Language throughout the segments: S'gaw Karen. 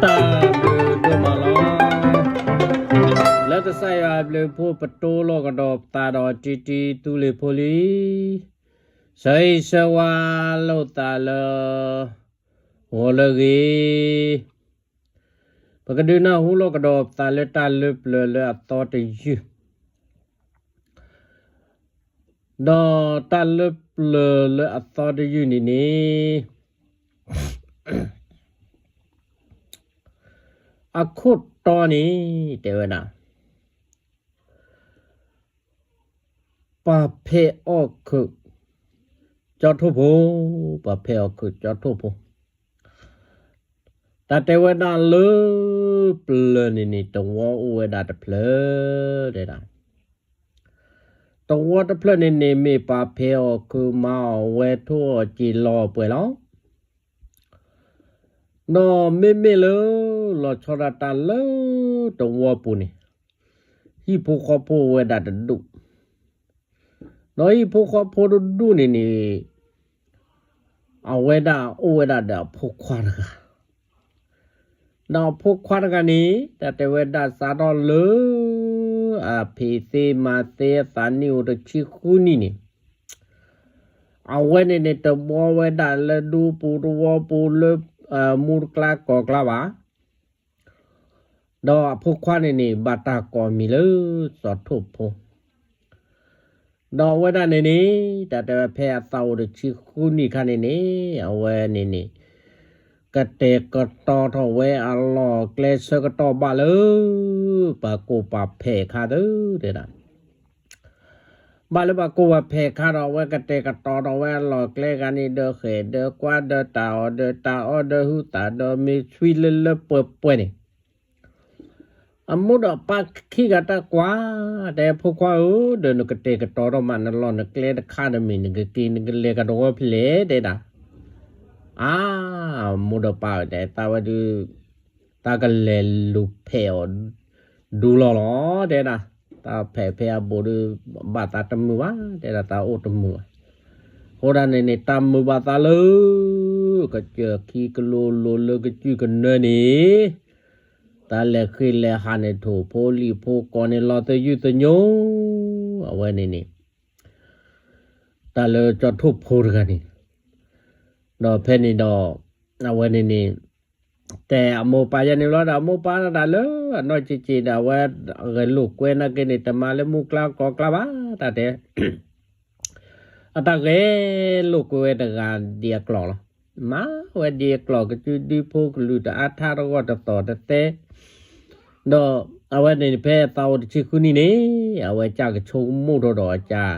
တၢ်ဘျုးဒိၣ်မးလီၤ. လၢကစၢ်ယွၤအဘျုးအဖှိၣ် ပတိၢ်လိာ်ကဒီးပသးဒီးတံတံသူလ့ၤဖိလံ, ဆၢဂ့ၤဆၢဝါလိာ်သးလၢ ဂီၤလၢအဂ့ၤ, ပကဒုးနၢ်ဟူလိာ်ကဒီးပသးလၢတၢ်လၢပျၢၤလၢအသီတယုၢ် ဒီးတၢ်လၢပျၢၤလၢအသီတယုၢ်န့ၣ်န့ၣ် အခိၣ်တီန့ၣ် တဲဝဲဒၣ် ပှၤဖဲးအီၣ်ခုး ကၠီထိၣ်ဖိ, ပှၤဖဲးအီၣ်ခုးကၠီထိၣ်ဖိ, တၢ်တဲဝဲဒၣ်လၢပျၢၤန့ၣ်န့ၣ် တဝီအိၣ်ဝဲဒၣ်တဖျၢၣ် တဲဒၣ် တဝီတဖျၢၣ်န့ၣ်န့ၣ် မ့ၢ်ပှၤဖဲးအီၣ်ခုးမၤအီၣ်ဝဲထိၣ်အီၣ်စ့လီၤပှဲၤလီၤ. ဒီးမ့မ့ၢ်လၢ လီၤဆီဒၣ်တၢ်လၢတဝီပူၤန့ၣ် ဟံၣ်ဖိဃီဖိဝဲဒၣ်တဒူၣ်, ဒီးဟံၣ်ဖိဃီဖိတဒူၣ်န့ၣ်န့ၣ် အဝဲဒၣ်အိၣ်ဝဲဒၣ်ဒီးအဖိခွါတဂၤ, ဒီးအဖိခွါတဂၤန့ၣ် တၢ်တဲဝဲဒၣ်စးထီၣ်လၢ အဖံးသ့မၤသ့အသးနံၣ်အိၣ်တဆံဃုနံၣ်န့ၣ် အဝဲန့ၣ်န့ၣ် တဘှီဝဲဒၣ်လၢဒူပူၤတဝီပူၤလၢ မူတကျါကီၢ်ကျါဘၣ်. ဒီးအဖိခွါန့ၣ်န့ၣ် ဘၣ်တၢ်ကိးမံၤလၢ စီၤထိၣ်ဖိ, ဒီးအဝဲဒၣ်န့ၣ်န့ၣ် တၢ်တဲဝဲဖဲအသးအိၣ်တဆံဃုနံၣ်ခါန့ၣ်န့ၣ် အဝဲန့ၣ်န့ၣ် ကတဲာ်ကတီၤထီၣ်ဝဲအလီၢ်အကျဲဆၢကတီၢ်ဘၣ်လၢ ပှၤကိးပှၤဖဲးခါသၢ တဲဒၣ် ဘၣ်လၢပှၤကိးပှၤဖဲးခါဒီး အဝဲကတဲာ်ကတီၤထီၣ်ဝဲအလီၢ်အကျဲဂၤန့ၣ် ဒီးဃဲၣ်ဒီးကွါဒီးတၢ်အီၣ်ဒီးတၢ်အီဒီးဟုသၣ်ဒီး မ့ၢ်ဆွံလၢလၢပှဲၤပှဲၤန့ၣ် အမိၢ်ဒီးပၢ်ခံဂၤတၢ်ကွၢ်, တဲဖိခွါဧၢ, ဒီးနကတဲာ်ကတီၤထီၣ်မးနလီၢ်နကျဲတခါတမံၤ နကက့ၤနကလဲၤကဒီးဝဲဖဲလဲၣ် တဲဒၣ်. အါ, မိၢ်ဒီးပၢ်ဧၢ, တဲသးဝဲဒုး တၢ်ကလဲၤလူၤဖဲးအီၤ ဒူလီၤလီၤ တဲဒၣ်. တၢ်ဖဲးဖဲအဘူးဒီး ဘၣ်သးတမုာ်ဘၣ် တဲဒၣ်, သးအိၣ်တမုာ်ဘၣ်. အဃိဒၣ်န့ၣ်န့ၣ် တၢ်မုာ်ဘၣ်သးလၢ ကစၢၢ်ခံကလိလိၤလၢကစုၢ်ကနၢန့ၣ် တၢ်လဲၤဃ့လဲၤဟးန့ၣ် ထိၣ်ဖိလံၣ်ဖိကိးန့ၣ် လီၤသယုၢ်သညိ အဝဲန့ၣ်န့ၣ် တၢ်လၢကၠီထိၣ်ဖိတဂၤန့ၣ် ဒီးဖဲန့ၣ်ဒီး အဝဲန့ၣ်န့ၣ် တဲအမိၢ်ပၢ်ယဲန့ၣ်ဘျီဒီး အမိၢ်ပၢ်ဒၣ်လၢအနီၢ်က့က့ဒီး အဝဲဂဲၤလိာ်ကွဲနာ်က့န့ၣ် တမၤလၢမူကျါကီၢ်ကျါဘၣ် တၢ်တဲ အတၢ်ဂဲၤလိာ်ကွဲဝဲတဂၤဒ်အကျိၤလီၤ. မၤဝဲဒ်အကျိၤကစုဒုဖိကလုာ်တအါထါတဂီၢ်တသီၣ်တသဲ ဒီးအဝဲန့ၣ်ဖဲအသးအိၣ်တဆံဃုနံၣ်န့ၣ် အဝဲကစၢ်ကဆိကမိၣ်ထီၣ်ဒီးအကစၢ်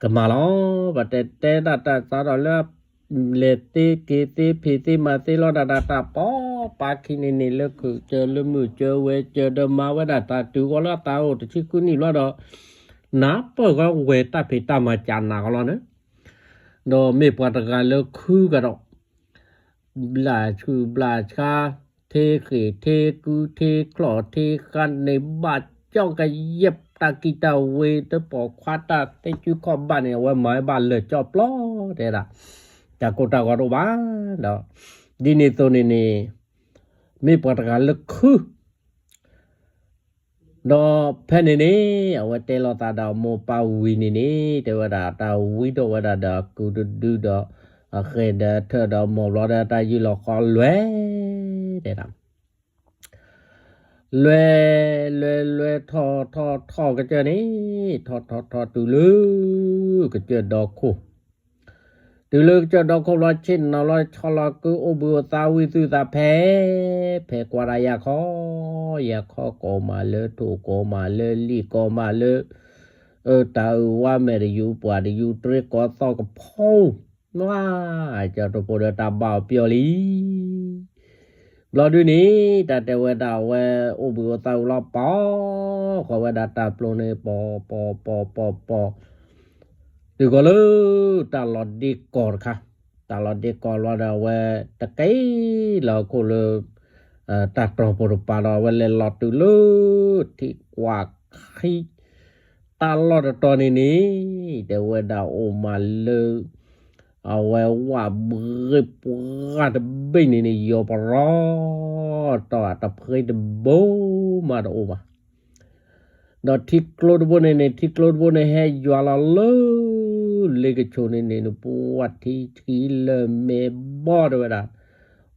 ကမၤလီၤ. ပတဲတဲဒၣ်တၢ်စးထီၣ်လၢ လဲၤသ့က့ၤသ့ဖံးသ့မၤသ့လီၤဒၣ်တၢ် တၢ်ပိာ်ပၢ်ခံန့ၣ်န့ၣ် လၢခုၣ်စၢၤလၢမုာ်စၢၤဝဲစၢၤဒီး မၤဝဲဒၣ်တၢ်တုၤဃီၤလၢအသးအိၣ်တဆံဃုနံၣ်ဘျီဒီး နၢ်ပၢၢ်ဃီဝဲတၢ်ဖံးတၢ်မၤကနးကလီၤန့ၣ် ဒီးမ့ၢ်ပှၤတဂၤလၢခုကဒီး ဘျၣ်ဆူၣ်ဘျၣ်ဆါ ထ့ဃ့ၢ်ထ့ကုထ့ချီၣ်ထ့ဃါန့ၣ် ဘၣ်ကၠီၣ်ကယဲၢ်တၢ်ကံၢ်တၢ်ဝ့ တပိာ်ခွါတၢ်သ့ၣ်ကူခီၣ်ဘၣ်န့ၣ် အဝဲမၤဝဲဘၣ်လၢာ်ကၠီၣ်ပျီ တဲဒၣ် တၢ်ကိၢ်တၢ်ဂီၤတအိၣ်ဘၣ်ဒီး ဒ်န့ၣ်အသိးန့ၣ်န့ၣ် မ့ၢ်ပှၤတဂၤလၢခု ဒီးဖဲန့ၣ်န့ၣ် အဝဲတဲလိာ်သးဒီးမိၢ်ပၢ်ဝံၤန့ၣ်န့ၣ် တဲဝဲဒၣ်တၢ်ဝံထီၣ်ဝဲဒၣ်ဒီးအကုာ်တဒုဒီး အဃဲၢ်ဒီးထၢၣ်ဒီးမိၢ်ဘျီဒီးတၢ်ယုၢ်လီၤဃီလွဲၢ် တဲဒၣ် လွဲၢ် လွဲၢ် လွဲၢ် ထီၣ် ထီၣ် ထီၣ်ကစၢၢ်န့ၣ် ထီၣ် ထီၣ် ထီၣ်တုၤလၢ ကစၢၢ်ဒီခိၣ် တုၤလၢကစၢၢ်ဒီခိၣ်ဘျီ ဆ့ၣ်နီၤလီၤဆီလီၤကု အိၣ်ဘှံးအိၣ်သါဝံသူၣ်သးဖဲ ဖဲကွၢ်ဒၣ်ယၤခီ, ယၤခီကိးမးလၢထိၣ် ကိးမးလၢလံၣ်ကိးမးလၢ အတၢ်အုၣ်ဝါမဲာ်တယူၤပှၢ်တယူၤ တြ့ကီသီၣ်ကဖီ နွါ ကၠီထိၣ်ဖိဒီးတၢ်ဘၣ်အီၤပျီလံ ဘျီဒုန့ၣ် တၢ်တဲဝဲဒၣ်အဝဲ အိၣ်ဘှံးအိၣ်သါဝံၤလီၤ ပိာ်ဃီဝဲဒၣ်တၢ်ပျိန့ၣ် ပိာ် ပိာ် ပိာ် ပိာ် ပိာ် တုၤဃီၤလၢ တၢ်လီၤဒ့ကီၢ်တခါ, တၢ်လီၤဒ့ကီၢ်လီၤဒီးအဝဲ တက့ၢ်လီၤခိၣ်လၢ တၢ်တြီၢ်ဖိတပၤဒီး အဝဲလဲၤလီၤတုၤလၢ ထံးကွၢ်ခံ တၢ်လီၢ်တတီၤန့ၣ်န့ၣ် တဲဝဲဒၣ်အိၣ်မးလၢ အဝဲဝၣ်ဘှ့ၣ်ပှၢ်တဘ့ၣ်န့ၣ်န့ၣ် ယီၤပရီ အီၣ်တီၢ်တဖှ့တဘိမးတအိၣ်ဘၣ်. ဒီးထံကျိတဘိန့ၣ်န့ၣ် ထံကျိတဘိန့ၣ် ဟဲယွၤလီၤလၢ လ့ကဆိးန့ၣ်န့ၣ် နပှၤထံခံလၢမဲာ်ဘီၣ်တဲဝဲဒၣ်,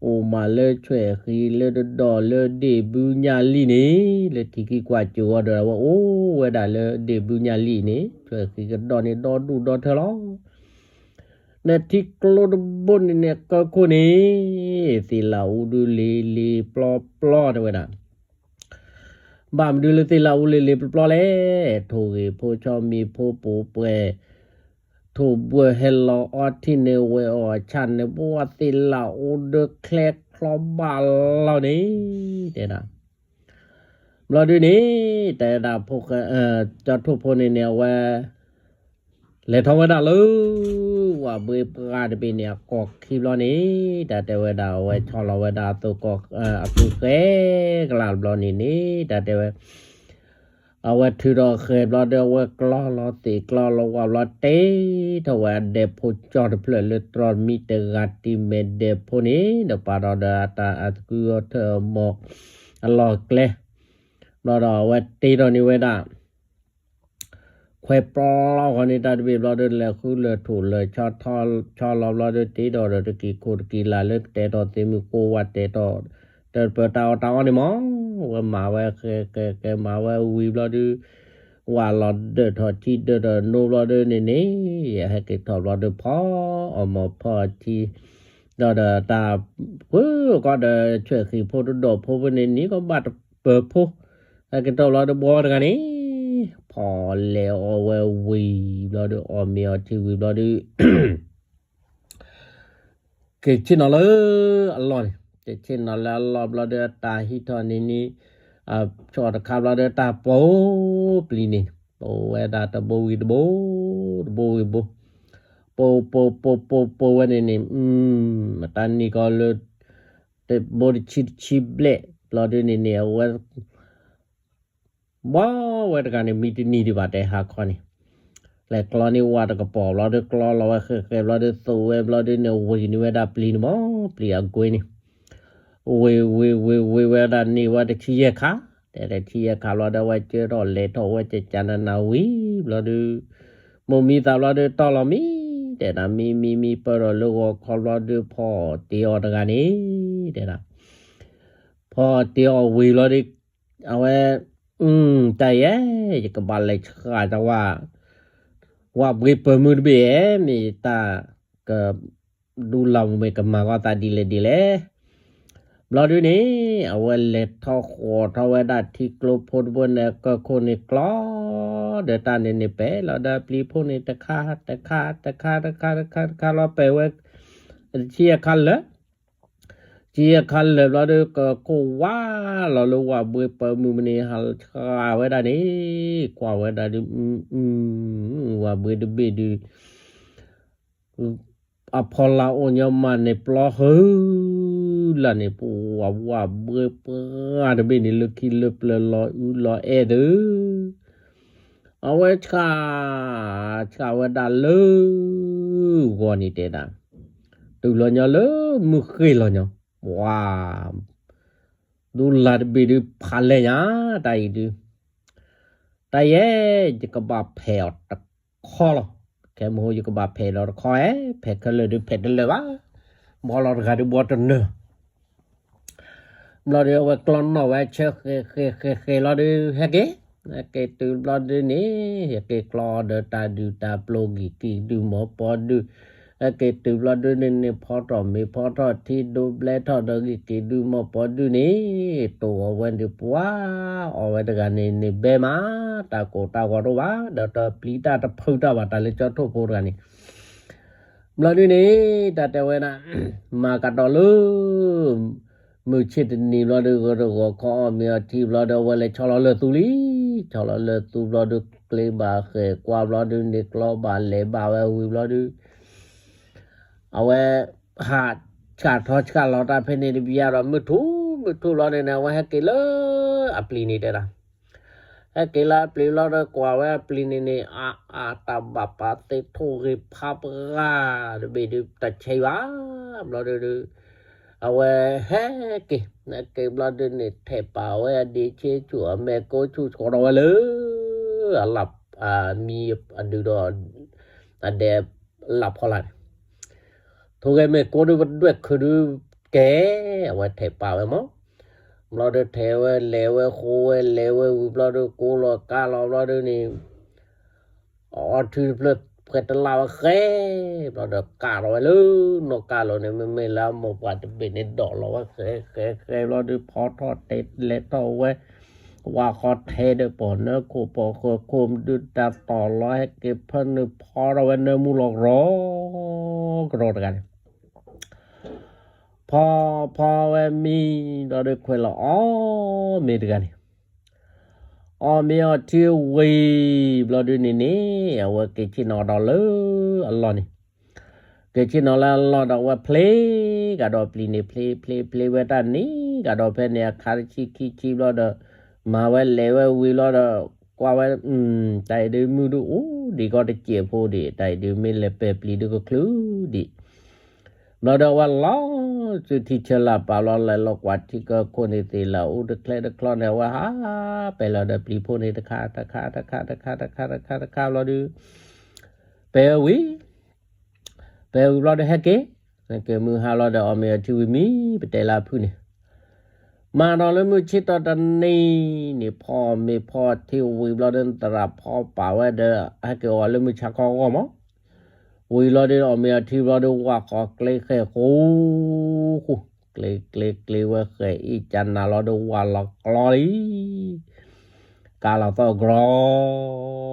အိၣ်မးလၢဆွဲၣ်ဃံလၢတဒီၣ်လၢဒ့ၣ်ဘုညၣ်လံၣ်န့ၣ် လၢထံခံကွၢ်စၢၤအီၤဒီး အဝဲအိၣ်ဝဲဒၣ်လၢဒ့ၣ်ဘုညၣ်လံၣ်န့ၣ် ဆွဲၣ်ဃံကဒီၣ်န့ၣ်ဒီဒူၣ်ဒီထၢလီၤ. နထံကျိတဘိန့ၣ်န့ၣ် ကၢခိၣ်န့ၣ် သ့ၣ်လၣ်အူဒုလ့ၤလ့ၤပျီပျီတဲဝဲဒၣ်. ဘၣ်မနုၤလၢသ့ၣ်လၣ်အူလ့ၤလ့ၤပျီပျီလဲၣ်, ထိၣ်ဂ့ၤဖိဆီမံၤဖိပူၤပှဲၤ, ထိၣ်ဘှၢဟဲလီၤအီထံန့ၣ် ဝဲအီၣ်ဆၣ်န့ၣ် ပဝဲသ့ၣ်လၣ်အူဒုချဲချီဘၣ်လီၤန့ၣ် တဲဒၣ်. ဘျီဒုန့ၣ် တဲဒၣ်ဖိဃဲ ကၠီထိၣ်ဖိန့ၣ်န့ၣ် အဝဲ လဲၤထီၣ်ဝဲဒၣ်လၢ ဝၣ်ဘှ့ပှၢ်တဘ့ၣ်န့ၣ် အကီၢ်ခံဘျီန့ၣ် တၢ်တဲဝဲဒၣ် အဝဲဆီလီၤဝဲဒၣ်အသိးကီၢ် အကုဃဲကလးဘျီန့ၣ်န့ၣ် တၢ်တဲဝဲ အဝဲထုးထီၣ်ဃဲၤဘျီဒီး အဝဲကျီလီၤသ့ၣ်ကျီလီၤဝၣ်ဘျီ တ့ထီၣ်ဝဲအဒဲဖိကၠီတဖျၢၣ်လၢတြီမံတဂၤတံၤမဲာ်ဒဲဖိန့ၣ် ဒီးပာ်ထီၣ်ဒီးအတၢ်အသကုအီၤထၢၣ်အမီၢ်အလီၢ်ကျဲ ဘျီဒီးအဝဲတ့ထီၣ်န့ၢ်ဝဲဒၣ် ခွဲးပျီဂီၤန့ၣ် တၢ်တဘ့ၣ်ဘျီဒီး လဲၤဃုလၢၢ်ထူၣ်လၢၢ်ဆီ ဆီလီၤဘျီဒီး တ့ထီၣ်ဒီးတကံၢ်ခိၣ်တကံၢ်လၢ်လၢကတဲထီၣ်သ့မုၢ်ကိးဝါတဲထီၣ် တပၢၤတၢ်အီၣ်တၢ်အီန့ၣ်မး ဝဲမၤဝဲဃဲဃဲဃဲမၤဝဲဝံၤဘျီဒီး ဝၣ်လီၤဒၢးထီၣ်ထံဒၢးထီၣ်နိဘျီဒီးန့ၣ်န့ၣ် ဟဲက့ၤထီၣ်ဘျီဒီးဖီအီၣ်မီၢ်ဖီအီထံ ဒီးဒီးတၢ် ဖုကီဒီးဆွဲၣ်ဃံဖိတဒီၣ်ဖိဖဲန့ၣ်န့ၣ် ကဘၣ်တပၢၤဖိ ဟဲက့ၤထီၣ်ဘျီဒီးဘှီတဂၤန့ၣ် ဖီလဲၤအီၣ်ဝဲဝံၤဘျီဒီး အီၣ်မ့ၤအီထံဝံၤဘျီဒီး က့ၤဆ့ၣ်နီၤလၢအလီၢ်န့ၣ် က့ၤဆ့ၣ်နီၤလၢအလီၢ်ဘျီဒီး တၢ်ဟံးထီၣ်န့ၣ်န့ၣ် အဆီၣ်တခါဘျီဒီး တၢ်ပိာ်ပျံၤန့ၣ် ပိာ်ဝဲဒၣ်တဘိဝံၤတဘိ တဘိဝံၤဘိ ပိာ်ပိာ်ပိာ်ပိာ်ပိာ်ဝဲန့ၣ်န့ၣ် တၢ်နံၣ်ကီလၢ တဘိတဆံတဆံဘျဲၣ်ဘျီဒုန့ၣ်န့ၣ် အဝဲ ဘှီဝဲတဂၤန့ၣ် မံတနံၤဒံးဘၣ်တဲဟါခီန့ၣ် လဲၤကျီန့ၢ်ဝၣ်တကပီၤဘျီဒု ကျီလီၤဝဲဃဲဃဲဘျီဒု သိးဝဲဘျီဒုန့ၣ် ဝံၤန့ၢ်ဝဲဒၣ်ပျံၤန့ၣ်မး ပျံၤအကွ့န့ၣ် ဝ့ၤဝ့ၤဝ့ၤဝ့ၤဝဲဒၣ်န့ၢ်ဝဲတဆံယဲၢ်ခါ တဲတဆံယဲၢ်ခါဘျီဒီး အဝဲကၢထီၣ်လဲၤထီၣ်ဝဲကကနနၤဝံၤဘျီဒု မိၢ်မံသးဘျီဒု တီၢ်လီၤမံ တဲဒၣ်မံမံမံပၢၢ်ဒီးလၢဂီၤခီဘျီဒု ဖီတ့အီၤတဂၤန့ၣ် တဲဒၣ် ဖီတ့အီၤဝံၤဘျီဒု အဝဲ တၢ်ယဲ ယကဘၣ်လဲၤဆှၣ်တဝၣ် ဝၣ်ဘှ့ပၢၤမုၢ်တဘ့ၣ် မ့ၢ်တၢ်က ဒူလီၤမ့ၢ်ကမၤဂီၢ်သးဒ်လဲၣ်ဒ်လဲၣ် ဘျီဒုန့ၣ် အဝဲလဲၤထီၣ်ဃီၤထီၣ်ဝဲဒၣ်ထံကျိဖိတဘိန့ၣ် ကၢခိၣ်န့ၣ်ကျီ ဒီးတၢ်န့ၣ်န့ၣ်ပဲာ်လီၤဒီးပျံၤဖိန့ၣ် တခါ တခါ တခါ တခါ တခါ တခါလီၤပဲာ်ဝဲ တဆံအခါလၢာ် ဆံအခါလၢာ်ဘျီဒီး ကၢခိၣ်ဝါလီၤလၢဝၣ်ဘှ့ပၢၤမုၢ်မန့ၣ် ဟးဆှၣ်ဝဲဒၣ်န့ၣ် ကွၢ်ဝဲဒၣ်ဒုး ဝၣ်ဘှ့တဘ့ၣ်ဒုး အဖီလာ်အိၣ်ညီမးန့ၣ် ပျီဃုလၢ်န့ၣ် ပဝၣ်ဝၣ်ဘှ့ပှၢ်တဘ့ၣ်န့ၣ် လၢခံလၢပျၢၤလီၤအူလီၤအဲၣ်သု အဝဲဆှၣ် ဆှၣ်ဝဲဒၣ်လၢ ဂီၤန့ၣ်တဲဒၣ် တုၤလီၤညီလၢမုၢ်ဃ့ၢ်လီၤညီ ဝါ ဒူလၢ်တဘ့ၣ်ဒုးဖးလဲၢ်ညါ တၢ်အံၤဒုး တၢ်ယဲ ယကဘၣ်ဖဲးအီၤတခီလီၤ ခဲမဟိယကဘၣ်ဖဲးဒီးတခီဧဲ ဖဲးခဲလၢာ်ဒုးဖဲးတလၢာ်ဘၣ် ဘှီလီၤတဂၤဒုးဘှီတနၢၤ ဘျီဒီးအဝဲကျီနီၣ်ဝဲဆၢဃဲၤဃဲၤဃဲၤဃဲၤလီၤဒုး ဟဲက့ၤ ဟဲက့ၤတုၤဘျီဒုးန့ၣ် ဟဲက့ၤကျီဒီးတၢ်ဒုးတၢ်ပျိၤဂံၢ်ကံၢ်ဒုးမီၢ်ပီၤဒုး ဟဲက့ၤတုၤဘျီဒုးန့ၣ်န့ၣ် ဖီထီၣ်မ့ၤဖီထီၣ်ထံဒိးဘျဲထီၣ်ဒီးဂံၢ်ကံၢ်ဒုးမီၢ်ပီၤဒုးန့ၣ် တိၢ်အီၣ်ဝဲဒုးပှၤ အီၣ်ဝဲတဂၤန့ၣ်န့ၣ်ဘဲမး တၢ်ကိၢ်တၢ်ဂီၤတအိၣ်ဘၣ် ဒီးတပျံၤတၢ်တဖုးတၢ်ဘၣ် တၢ်လၢကၠီထိၣ်ဖိတဂၤန့ၣ် ဘျီဒုန့ၣ် တၢ်တဲဝဲဒၣ် မၤကဒီးလၢ မုၢ်ဆ့ၣ်တနံၤဘျီဒု ဂီၤတဂီၤခီအီၣ်မ့ၤအီထံဘျီဒီး အဝဲလဲၤဆီလီၤလၢသူလံ ဆီလီၤလၢသူဘျီဒု ကျ့ဘၣ်ဃဲၤကွၢ်ဘျီဒုန့ၣ် ကျီဘၣ်လဲၤဘၣ်ဝဲဝံၤဘျီဒု အဝဲ ဟးဆှၣ်ထီဆှၣ်လီၤတၢ်ဖဲန့ၣ်တဘျီဒီး မုၢ်ထူၣ်မုၢ်ထူၣ်ဘျီန့ၣ်န့ၣ် အဝဲဟဲက့ၤလၢအပျံၤန့ၣ်တဲဒၣ် ဟဲက့ၤလၢအပျံၤဘျီဒီး ကွၢ်ဝဲအပျံၤန့ၣ်န့ၣ် အါအါတၢ်ဘၣ်ပာ်သ့ၣ်ထိၣ်ဂ့ၤဖးပှၢ်တဘ့ၣ်ဒုး တၢ်ဆဲးဘၣ် ဘျီဒုဒုး အဝဲဟဲက့ၤ ဟဲက့ၤဘျီဒုန့ၣ် ထဲးပာ်ဝဲအဒ့ဆ့ဆူၣ် အမဲာ်ကိးဆူၣ် ဆှီထီၣ်ဝဲလၢ အလၣ် အမံၤအဒုးဒီး အဒဲလၣ်ဖီလာ်န့ၣ် ထိၣ်ဂဲၤမဲာ်ကိးဒုး ပဒွဲၣ်ခုးဒုးကဲ အဝဲထဲးပာ်ဝဲမး. ဘျီဒုးထဲးဝဲလဲၤဝဲဃိဝဲ လဲၤဝဲဝံၤဘျီဒုး ကိးလီၤကးလီၤဘျီဒုန့ၣ် အအီထံတဖျၢၣ် ဖှဲးတလၢ်ဝဲဃဲ ဘျီဒီးကးထီၣ်ဝဲလၢနီၢ်ကါလီၤန့ၣ် မ့မ့ၢ်လၢအမိၢ်ပှၢ်တဘ့ၣ်န့ၣ် ဒိးလီၤဝဲဃဲဃဲဃဲဘျီဒုး ဖီထီၣ်တဲလဲၤထီၣ်ဝဲ ဝၣ်ဃီထဲဒီးပီၢ်နၢခိၣ် ပီၢ်ဃၢၤခိၣ် မဒုးတၢ်တီၢ်လီၤ ဟဲက့ၤဖၢနုာ်ဖီထီၣ်ဝဲနၢမူလီၤ ကရီကရီတဂၤန့ၣ် ဖီဖီဝဲမံဘျီဒုး ခွဲးလီၤအီၣ်မ့ၤတဂၤန့ၣ် အီၣ်မ့ၤအီထံဝံၤဘျီဒုန့ၣ်န့ၣ် အဝဲက့ၤဆ့ၣ်နီၤဒီးလၢအလီၢ်န့ၣ် က့ၤဆ့ၣ်နီၤလၢအလီၢ်ဒီး အဝဲဖျ့ကဒီးပျံၤန့ၣ် ဖျ့ဖျ့ဖျ့ဝဲတၢ်န့ၣ်ကဒီး ဖဲန့ၣ်အခါတဆံခံဆံဘျီဒီး မၤဝဲလဲၤဝဲဝံၤဘျီဒီး ကွၢ်ဝဲ တၢ်အံၤဒုးမုၢ်ဒုးအိၣ်ဒံးကီတစဲးဖိဒံး တၢ်အံၤဒုးမ့ၢ်လဲၤပဲာ်ပျံၤဒုးကချုးဒံး ဘျီဒီးအဝဲလီၤစုထံဆၢလၢ်ပာ်ဘျီ လဲၤလီၤကွၢ်ထံကၢခိၣ်န့ၣ်သ့ၣ်လၢအအိၣ်တချဲတချီန့ၣ် အဝဲဟးပဲာ်လီၤဒီးပျံၤဖိန့ၣ် တခါတခါတခါတခါတခါတခါတခါတခါဘျီဒုး ပဲာ်ဝံၤ ပဲာ်ဝံၤဘျီဒီးဟဲက့ၤ ဟဲက့ၤမုၢ်ဟါလီၤဒီးအီၣ်မ့ၤအီထံဝံၤမံ ပတဲလၢအဖုၣ်န့ၣ် မၤဒီးလၢမုၢ်ဆ့ၣ်ထီၣ်တနံၤန့ၣ် ဖီမ့ၤဖီထံဝံၤဘျီဒီး သရၣ်ဖီပာ်ဝဲဒီး ဟဲက့ၤအီၣ်လၢမုၢ်ဆါခီဂီၢ်မး ဝံၤလီၤဒီးအီၣ်မ့ၤအီထံဘျီဒီး ဝၣ်ဃီကျ့ဃဲၣ်ဃူဃူ ကျ့ကျ့ကျ့ဝဲဃဲၣ်အံၤကနၤလီၤဒီး ဝၣ်လီၤ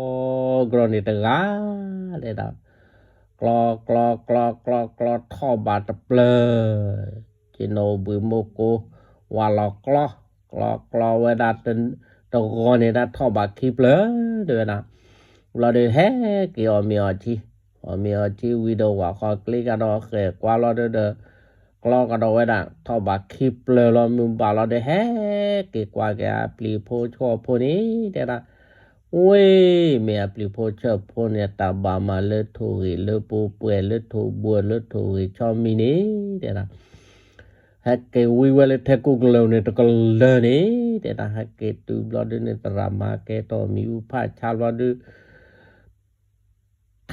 ကျီလံ ကါလီၤသီၣ်ကြီကြီန့ၣ်တဂၤ တဲဒၣ် ကျီကျီကျီကျီကျီထီၣ်ဘးတပျၢၤ က့ၤနီၣ်ဘှံးမိၢ်ကိ ဝၣ်လီၤကျီ ကျီကျီဝဲဒၣ် တဂီၤန့ၣ်ဒၣ်ထီၣ်ဘးခံပျၢၤ တဲဝဲဒၣ် ဘျီဒီးဟဲက့ၤအီၣ်မ့ၤအီထံ အီၣ်မ့ၤအီထံဝံၤဒီး ဝၣ်ဃီကျ့ကဒီးဃဲၣ်ကွၢ်လီၤဒီး ကျီကဒီးဝဲဒၣ် ထီၣ်ဘးခံပျၢၤလီၤ မုၢ်ဘၣ်လီၤဒီး ဟဲက့ၤကွၢ်က့ၤအပျံၤဖိဆှီဖိန့ၣ် တဲဒၣ် ဝ့ၢ် မ့ၢ်အပျံၤဖိဆှီဖိန့ၣ် တၢ်ဘၣ်မၤလၢထိၣ်ဂ့ၤလၢပူၤပှဲၤလၢထိၣ်ဘှၢလၢထိၣ်ဂ့ၤဆီမံၤန့ၣ် တဲဒၣ် ဟဲက့ၤဝံဝဲလၢထဲကူၣ်ကလၢၤန့ၣ် တကလၢၤန့ၣ် တဲဒၣ် ဟဲက့ၤတုၤဘျီဒုန့ၣ် သရၣ်မၤကဲထီၣ်မံၤအူဖးဆါဘျီဒု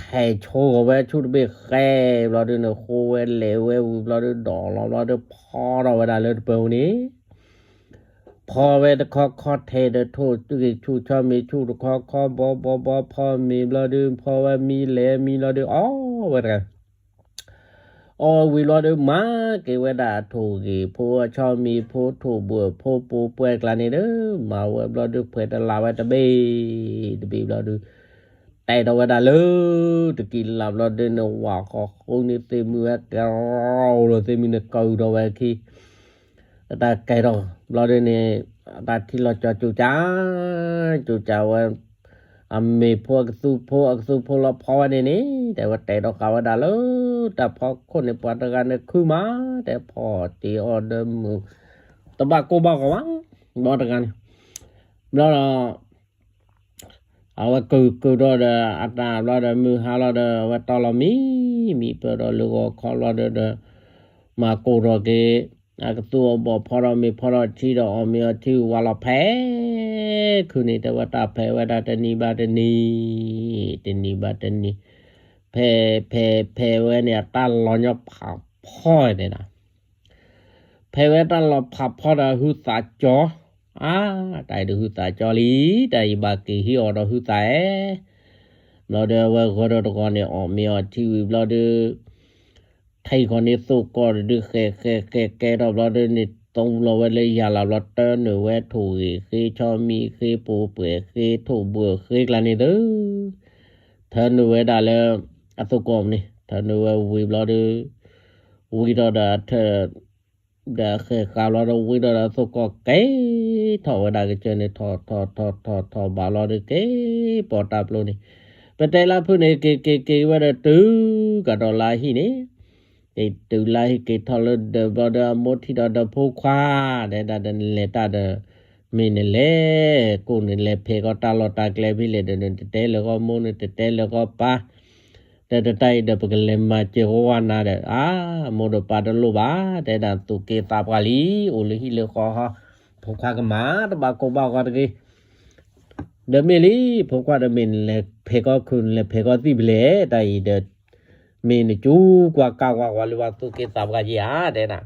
ထဲးဆိဂီၤဝဲဆူၣ်တဘ့ၣ်ဃဲဘျီဒုန့ၣ် ဃိဝဲလဲၤဝဲဝံၤဘျီဒု ဒိးလီၤဘျီဒု ဖီထီၣ်ဝဲဒၣ်လၢတပၢၤပူၤန့ၣ် ဖီဝဲတခီခီထဲးဒီးထိၣ်ဂ့ၤဆူၣ်ဆီမံၤဆူၣ်တခီခီ ဘီဘီဘီ ဖီမ့ၤဘျီဒု ဖီဝဲမံလဲၤမံဘျီဒု အီၣ်ဝဲတဂၤ အီၣ်ဝံၤဘျီဒီး မၤက့ၤဝဲဒၣ်ထိၣ်ဂ့ၤဖိ ဆီမံၤဖိ ထိၣ်ဘှၢဖိ ပူၤပှဲၤကျါန့ၣ်ဒီး မၤဝဲဘျီဒု ဖှဲးတလၢ်ဝဲတဘ့ၣ်တဘ့ၣ်ဘျီဒု တဲထီၣ်ဝဲဒၣ်လၢ တကံၢ်လၢ်ဘျီဒုန့ၣ် ဝၣ်ဃီဃုန့ၣ် သ့ၣ်မုၢ်ဝဲကဲလီၤ သ့ၣ်မုၢ်န့ၣ်ကၢအုၣ်ထီၣ်ဝဲအခံ အတၢ်ကဲထီၣ်ဘျီဒုန့ၣ် အတၢ်ထံၣ်လီၤကၠီကၠူကၠါ ကၠူကၠါဝဲ အမ့ၢ်ဖိအကသူဖိ အကသူဖိလီၤဖီဝဲန့ၣ်န့ၣ် တဲဝဲတဲထီၣ်ဃာ်ဝဲဒၣ်လၢ တၢ်ဖီခိၣ်န့ၣ် ပှၤတဂၤန့ၣ်ခုမး တဲဖီတ့ၢ်အီၤဒီးမုၢ် တဘၣ်ကိၢ်ဘၣ်ဂီၤဘၣ် ဘီတဂၤန့ၣ် ဘျီဒီး အဝဲကုၢ်ကုၢ်ထီၣ်ဒီး အတၢ်ဘျီဒီးမုၢ်ဟါလီၤဒီး အဝဲတီလီၤမံ မံပၢၢ်ဒီးလၢဂီၤခီဘျီဒီး မၤကိၢ်ထီၣ်က့ၤ အကသူအီၤဘီၣ်ဖီထီၣ်မ့ၤဖီထီၣ်ထံဒီး အီၣ်မ့ၤအီထံဝံၤလီၤဖဲ ခုန့ၣ် တဲဝဲတၢ်ဖဲးဝဲဒၣ်တနံၤဘၣ်တနံၤ တနံၤဘၣ်တနံၤ ဖဲးဖဲးဖဲးဝဲန့ၣ် အတၢ်လီၤညီဖးဖီတဲဒၣ် ဖဲးဝဲတၢ်လီၤဖးဖီဒီးဟုသးကၠီ အါ တၢ်အံၤဒုးဟုသးကၠီလံ တၢ်အံၤဘၣ်က့ၤဟံးအီၤဒီးဟုသးအဲ ဘျီဒီးအဝဲဂီၤဒီးတဂီၤန့ၣ် အီၣ်မ့ၤအီထံဝံၤဘျီဒီး ထံၣ်ဃီန့ၣ်သိၣ်ကီၢ်တဒုဃဲးဃဲးဃဲးကဲထီၣ်ဘျီဒီးန့ၣ် သိလီၤဝဲလၢယၤလီၤဘျီ တၢနုာ်ဝဲထိၣ်ဂ့ၤဃ့ ဆီမံၤဃ့ ပူၤပှဲၤဃ့ ထိၣ်ဘှၢဃ့ကျါန့ၣ်သု ထၢနုာ်ဝဲဒၣ်လၢ အသိၣ်ကီၢ်န့ၣ် ထၢနုာ်ဝဲဝံၤဘျီဒီး ဝံၤဒီးဒီးအထၢၣ် ဒီးဃဲးဃာ်ဘျီဒီး ဝံၤဒီးဒီးအသိၣ်ကီၢ်က့ၤထီၣ်ဝဲဒၣ်ကစၢၢ်န့ၣ် ထီၣ်ထီၣ်ထီၣ်ထီၣ်ထီၣ်ဘးလီၤဒီးက့ၤပိာ်တၢ်ပျိန့ၣ် ပတဲလၢဖုၣ်န့ၣ် က့ၤက့ၤက့ၤဝဲဒီးတုၤကဒီးလၢဟံၣ်န့ၣ် က့ၤတုၤလၢဟံၣ်က့ၤထီၣ်လၢဒၢးဘျီဒီး အမိၢ်ထံၣ်ဒီးဒီးဖိခွါ တဲဒၣ်ဒီးနလဲၤတၢ်ဒီး မ့ၢ်နလဲၤ ကိၣ်နလဲၤဖဲးကီးတၢ်လီၢ်တၢ်ကျဲဖဲလဲၣ်ဒီး နတတဲလၢၤကီးမိၢ် နတတဲလၢၤကီးပၢ် တဲတၢ်အံၤဒီး ပကလဲၤမၤစၢၤဝဲနၤဒီး အါ မိၢ်ဒီးပၢ်တလိၣ်ဘၣ် တဲဒၣ် သူၣ်က့သးပှၢ်လံ အိၣ်လၢဟံၣ်လၢဃီ ဖိခွါကမၤတဘၣ်ကိၢ်ဘၣ်ဂီၤတဂ့ၤ ဒီးမ့ၢ်လံ ဖိခွါဒီးမ့ၢ်နလဲၤဖဲးကီၢ်ခုၣ် နလဲၤဖဲးကီၢ်သံၣ်ဖဲလဲၣ် တၢ်အံၤဒီး မ့ၢ်နစူကွၢ်ကါကွၢ်ကွၢ်လၢပှၤသူၣ်က့သးပှၢ်က့ၤဧါ တဲဒၣ်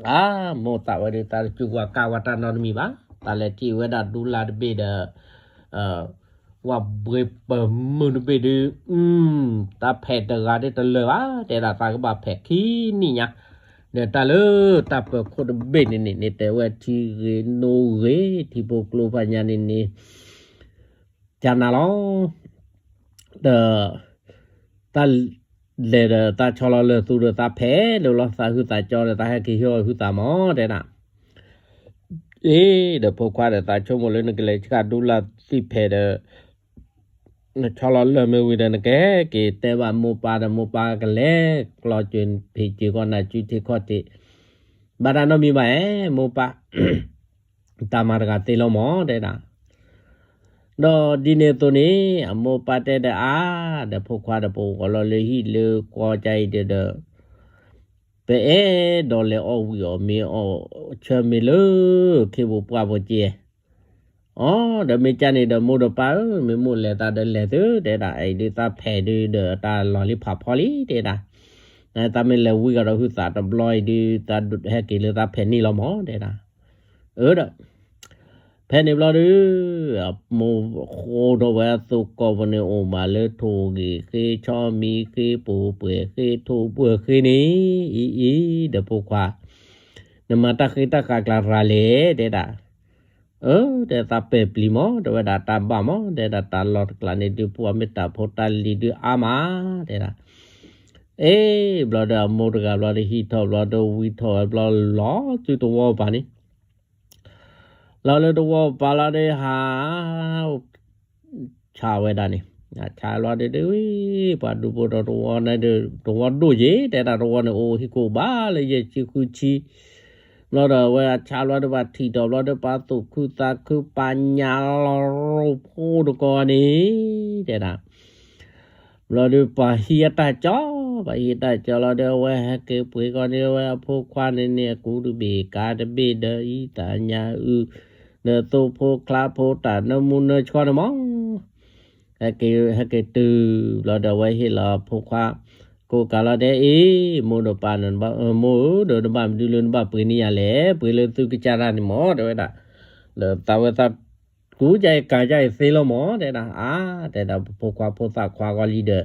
အါ မိၢ်သးဝဲဒုး သးတစူကွၢ်ကါကွၢ်တၢ်နီတမံၤဘၣ် သးလဲၤထံၣ်ဝဲဒၣ်ဒူလၢ်တဘ့ၣ်ဒီး ဝၣ်ဘှ့ပမုၢ်တဘ့ၣ်ဒုး တၢ်ဖဲးတဂၤဒုးတလၢာ်ဘၣ် တဲဒၣ်သးကဘၣ်ဖဲးခံနံၣ်ညါ ဒီးတၢ်လၢတၢ်ပၢၤခိၣ်တဘ့ၣ်န့ၣ်န့ၣ် န့ၣ်တဲဝဲထံဂ့ၤနိဂ့ၤ ထံဖိကျိဖးညါန့ၣ်န့ၣ် ကနၤလီၤ ဒီး တၢ်လဲၤဒီးတၢ်ဆီလီၤလၢာ်သူဒီးသးဖဲးလၢာ်လီၤ သးဟုသးကၠီဒီး သးဟဲက့ၤဟ့ၣ်အီၤဟုသးမး တဲဒၣ် အ့ ဒီးဖိခွါဒီးသးဆိကမိၣ်လၢနကလဲၤဆှၣ်ဒူလၢ်သံၣ်ဖဲးဒီး နဆီလီၤလၢာ်မ့ၢ်ဝံၤဒီးနကဟဲက့ၤတဲဘၣ်မိၢ်ပၢ်ဒီး မိၢ်ပၢ်ကလဲၤကျီစၢၤဖံးစၢၤကီးနၤ စုထံခီၣ်ထံး ဘၣ်တၢ်နီတမံၤဘၣ်ဧါ မိၢ်ပၢ် တၢ်မၤတဂၤသ့လီၤမး တဲဒၣ် ဒီးဒ်န့ၣ်အသိးန့ၣ် အမိၢ်ပၢ်တဲဒီးအါ ဒီးဖိခွါဒီး ပဂီၤလီၤလၢဟံၣ်လၢဃီကါအံၤဒီး ပအဲၣ်ဒိးလဲၤအီၣ်ဝံၤအီၣ်မ့ၤအီၣ်ဆၢမ့ၤလၢ ခ့ဘိပှၢ်ဖိက့ အီ ဒီးမ့ၢ်ကၢ်န့ၣ်ဒီး မိၢ်ဒီးပၢ်ဧၢ မ့ၢ်မိၢ်လဲၤသးဒီးလဲၤသု တဲဒၣ် အံၤဒုးသးဖဲးဒုးဒီးတၢ်လီၤလံဖးဖီလံ တဲဒၣ် သးမ့ၢ်လဲၤဝံၤကဒီးဟုသးတဘျီအံၤဒုး သးဟဲက့ၤလၢသးဖဲးန့ၣ်လီၤမး တဲဒၣ် အၢဒီး ဖဲန့ၣ်ဘျီဒုး မိၢ်ဃိထီၣ်ဝဲအသိးကိးပူၤန့ၣ် အိၣ်မးလၢထိၣ်ဂ့ၤဃ့ ဆီမံၤဃ့ ပိာ်ပှဲၤဃ့ ထိၣ်ပှဲၤဃ့န့ၣ် အံၤအံၤ ဒီးဖိခွါ နမၤတၢ်ဃ့တၢ်ဃးကျါရၤလဲၣ် တဲဒၣ် အၢ တဲသးပဲာ်ပျံၤမး တဲဝဲဒၣ်တၢ်ဘၣ်မး တဲဒၣ်တၢ်လီၢ်တကျါန့ၣ်ဒုး ပှၤမ့ၢ်တၢ်ဖိတၢ်လံၤဒုးအါမး တဲဒၣ် အ့ ဘျီဒီးအမိၢ်တဂၤဘျီဒီးဟံးထီၣ်ဘျီဒီးဝံထီၣ်ဝဲဘျီလီၤသုတဝီပၤန့ၣ် လီၤလၢတဝီပၤလီၤဒီးဟး ဆါဝဲဒၣ်န့ၣ် ဆါလီၤဒီးဒုး ပှၤဒူဖိဒီးတဝီန့ၣ်ဒီး တဝီဒိၣ်ယ့ၢ် တဲဒၣ်တဝီန့ၣ် အိၣ်ဟံၣ်ခိၣ်ဘၣ်လၢယဲၢ်ဆံဃုဆံ ဘျီဒီးအဝဲအဆါလီၤဒီး ပှၤထံၣ်ထီၣ်ဘျီဒီး ပှၤသူၣ်ခုသးခု ပှၤညါလီၤရိဖိတကီၢ်န့ၣ် တဲဒၣ် ဘျီဒီးပှၤဟံးအတၢ်ကၠီ ပှၤဟံးအတၢ်ကၠီလီၤဒီး အဝဲဟဲက့ၤပှ့ၤကီးန့ၣ် အဝဲအဖိခွါန့ၣ်န့ၣ် အကူတဘ့ၣ်ကါတဘ့ၣ်ဒီး အံသးညါအု ဒီးသိဖိချါဖိတၢ်နၢမူနၢဆှီန့ၣ်မး ဟဲက့ၤ ဟဲက့ၤတုၤဘျီဒီး အဝဲဟ့ၣ်လီၤအဖိခွါ ကိးကးလီၤဒီး အ့ မိၢ်ဒီးပၢ်န့ၣ် မိၢ်ဧၢ ဒီးနဘၣ်မနုၤလၢနဘၣ်ပှ့ၤန့ၢ်ယၤလဲၣ် ပှ့ၤလၢသုကစၢ်တၢ်န့ၣ်မး တဲဝဲဒၣ် ဒီးသးဝဲသး ကူကါအံၤကၤကါအံၤသ့လီၤမး တဲဒၣ် အါ တဲဒၣ် ဖိခွါဖိသၣ်ခွါဂီၤလံ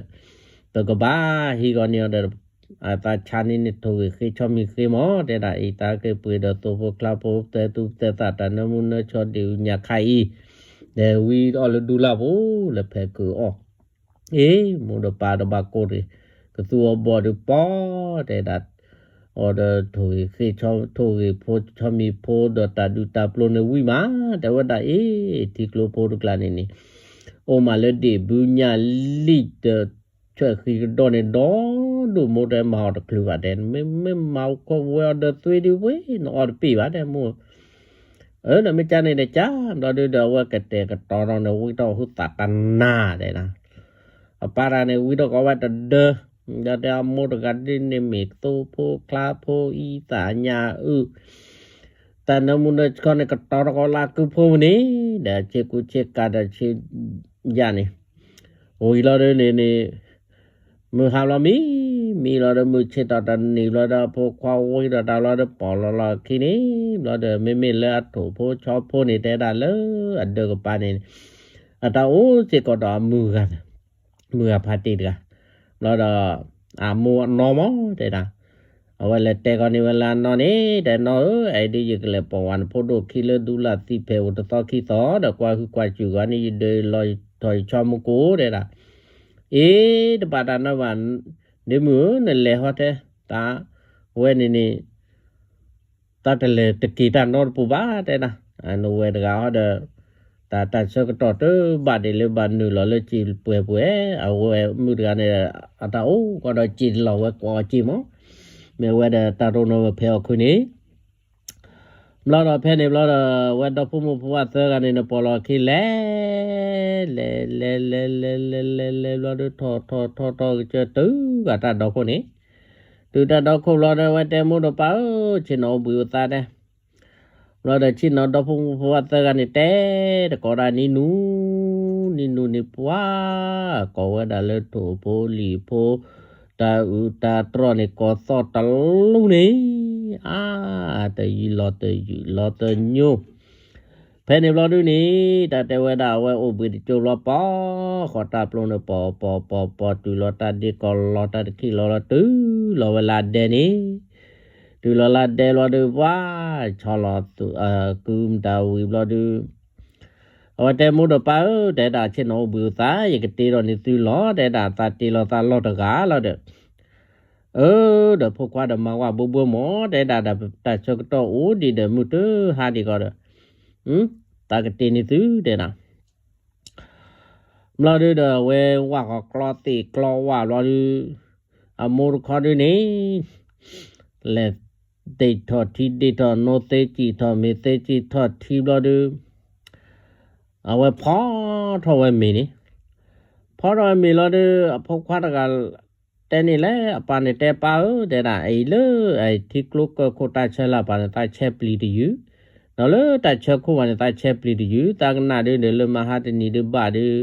ဒီး ပကဘၣ်ဟံးဂီၤန့ၢ်အီၤဒီး အသးဆါန့ၢ်န့ၣ်ထိၣ်ဂ့ၤဃ့ ဆီမံၤဃ့မး တဲဒၣ် အံၤသးက့ၤပှ့ၤဒီးသိဖိချါဖိ သဲသူသဲသၣ် တၢ်နၢမူနၢဆှီဒံးအုညါခါအံၤ ဒီးဝံအီၣ်လၢဒူလၢ်ပူၤ လၢဖဲးကုာ်အီၣ် အ့ မိၢ်ဒီးပၢ်ဒီးဘၣ်ကိၢ်တဂ့ၤ ကသူအီၤဘီၣ်ဒီးပီ တဲဒၣ် အီၤဒီးထိၣ်ဂ့ၤဃ့ ထိၣ်ဂ့ၤဖိ ဆီမံၤဖိဒီးတၢ်ဒုးတၢ်ပျိန့ၣ်ဝံမး တဲဝဲဒၣ် အ့ ထံကျိဖိတကျါန့ၣ်န့ၣ် အိၣ်မးလၢဒ့ၣ်ဘုညၣ်လံၣ်ဒီး ဆွဲၣ်ဃံကဒီးန့ၣ် ဒီဒိၣ်မိၢ်တဲမၤအီၤတချုးဘၣ်တဲ မ့ၢ်မၤဝဲအီၤဒီးသွံၣ်ဒုးဝဲ နအီၣ်တပ့ၢ်ဘၣ်တဲမိၢ် အၢ ဒီးမ့ၢ်ကၢ်န့ၣ်ဒီးကၢ် ဘျီဒုဒီးအဝဲကတဲာ်ကတီၤထီၣ်န့ၣ် ဝံထီၣ်ဟုသးတနၤတဲဒၣ် အပၢ်တဂၤန့ၣ် ဝံထီၣ်ကီးဝဲတဒၢ ဒီးတဲအမိၢ်တဂၤဒ်န့ၣ်မ့ၢ်သိဖိချါဖိ အံသးညါအု တၢ်နၢမူနၢဆှီန့ၣ် ကတီၤထီၣ်ကီးလၢအကုဖိမုၢ်န့ၣ် ဒီးဆ့ကူဆ့ကၤဒီးဆ့ယၢ်န့ၣ် ဝံၤလီၤဒုန့ၣ်န့ၣ် မုၢ်ဟါဘျီမံ မံလီၤဒီးမုၢ်ဆ့ၣ်ထီၣ်တနံၤဘျီဒီး အဖိခွါဝံဒီးတၢ်ဘျီဒီး ပိာ်လီၤလီၤအခံန့ၣ် ဘျီဒီး မ့မ့ၢ်လၢအထိၣ်ဖိဆီဖိန့ၣ် တဲဒၣ်လၢအဒၢးကပၤန့ၣ် အတၢ်အိၣ်စ့ၢ်ကီးဒီးအမုၢ်ဂၤ မုၢ်ဂၤဖးတ့ၢ်တဂၤ ဘျီဒီး အမိၢ်အနီၢ်မး တဲဒၣ် အဝဲလဲၤတဲကီးန့ၢ်ဝဲလၢအနီၢ်န့ၣ် တဲနီၢ်ဧၢ အဲၣ်ဒုးယကလဲၤပိာ်ဝဲနဖိဒိၣ်ခံလၢဒူလၢ်သံဖဲးအိၣ်တသီခံသီ ဒီးကွၢ်ဟုကွၢ်စူၣ်ဂီၢ်န့ၣ် ယဒၢလီၤထီၣ်ယဆီမူကိၣ် တဲဒၣ် အ့ တဘၣ်တၢ်နီတမံၤ ဒ့မုၣ်ဧၢ နလဲၤဟီတဲ တၢ်ဝဲန့ၣ်န့ၣ် တၢ်တလဲၤတက့ၤတၢ်နီတပူၤဘၣ် တဲဒၣ် နဝဲတဂၤဟီဒီး တၢ်တၢ်ဆၢကတီၢ်တဘၣ်ဒ်လၢဘၣ်နုာ်လီၤလၢစံာ်ပှဲၤပှဲၤ အဝဲမုၣ်တဂၤန့ၣ် အတၢ်အိၣ်ကီးဒီးစံာ်တလီၤဝဲကွၢ်အီၤစံာ်မး မ့ၢ်ဝဲဒီးတၢ်တိၢ်နီၣ်ဝဲဖဲအီၣ်ခုန့ၣ် ဘျီဒီးဖဲန့ၣ်ဘျီဒီး ဝဲဒီဖိမိၢ်ဖိဝၣ်သၢဂၤန့ၣ် နပိာ်လီၤခံလဲၤ လဲၤ လဲၤ လဲၤ လဲၤ လဲၤ လဲၤ လဲၤ ဘျီဒုး ထီၣ် ထီၣ် ထီၣ် ထီၣ် ကစၢၢ်တုၤ ဘၣ်တၢ်ဒီခိၣ်န့ၣ်, တုၤတၢ်ဒီခိၣ်ဘျီဒီး ဝဲတဲမိၢ်ဒီးပၢ်ဧၢ, ဆ့ၣ်နီၤအိၣ်ဘှံးအိၣ်သါတဲ ဘျီဒီးဆ့ၣ်နီၤဒီဖိမိၢ်ဖိဝၣ်သၢဂၤန့ၣ် တဲတကိးဒၣ်နံၤနူၤ, နံၤနူၤန့ၣ်ပှၤ ကိးဝဲဒၣ်လၢထိၣ်ဖိလံာ်ဖိ တၢ်အုးတၢ်တြီၢ်န့ၣ် ကိးသီၣ်တလူန့ၣ်, အါ, တယုၢ်လီၤတယုၢ်လီၤတညိ, ဖဲန့ၣ်ဘျီဒုးန့ၣ် တၢ်တဲဝဲဒၣ်အဝဲအိၣ်ဘှံးတကၠိဘျီ ပီဃီတၢ်ပျိန့ၣ် ပီၤ ပီၤ ပီၤ ပီၤ တုၤလီၤတၢ်ဒ့ကီၢ်လီၤ တၢ်တခံးလီၤလီၤ တုၤလီၤဝဲလၢဒဲန့ၣ်, တုၤလီၤလၢဒဲဘျီဒုး ပှၤ ဆီလီၤသူး ကုမတၤဝံၤဘျီဒုး အဝဲတဲမိၢ်ဒီးပၢ်ဧၢ, တဲဒၣ်ဆ့ၣ်နီၤအိၣ်ဘှံးအိၣ်သါ ယကတ့ထီၣ်န့ၢ်သုလီၤ, တဲဒၣ်သးတ့လီၤသးလီၢ်တဂၤလီၤဒီး အၢ, ဒီးဖိခွါဒီးမၤဝဲဘိဘိမး, တဲဒၣ်ဒီး တၢ်ဆၢကတီၢ်အိၣ်ဒံးဒီးမုၢ်တဟါဒံးကီးဒီး သးကတ့န့ၢ်သုတဲဒၣ် ဘျီဒုးဒီး အဝဲဝၣ်ဃီၤကျီသ့ၣ်ကျီဝၣ်ဘျီဒုး အမိၢ်တခီဒုးန့ၣ် လဲၤဒ့ၣ်ထီၣ်ထံဒ့ၣ်ထီၣ်နိသ့စံၣ်ထီၣ်မ့ၢ်သ့စံၣ်ထီၣ်ထံဘျီဒုး အဝဲဖီထီၣ်ဝဲမ့ၤန့ၣ်, ဖီထီၣ်ဝဲမ့ၤလီၤဒုး အဖိခွါတဂၤ တဲန့ၣ်လဲၣ် အပၢ်န့ၣ်တဲပၢ်ဧၢ တဲဒၣ်အံၤလၢ အထံကျိကၢၢ်ခိၣ်တၢ်ဆၢလၢအပၢ်န့ၣ် သးဆဲပျံၤတယုၢ်, ဒီးလၢတၢ်ဆၢခိၣ်ဘၣ်န့ၣ် သးဆဲပျံၤတယုၢ်, သးကနၣ်ဒုးန့ၣ် လၢမဟါတနံၤဒုးဘၣ်ဒုး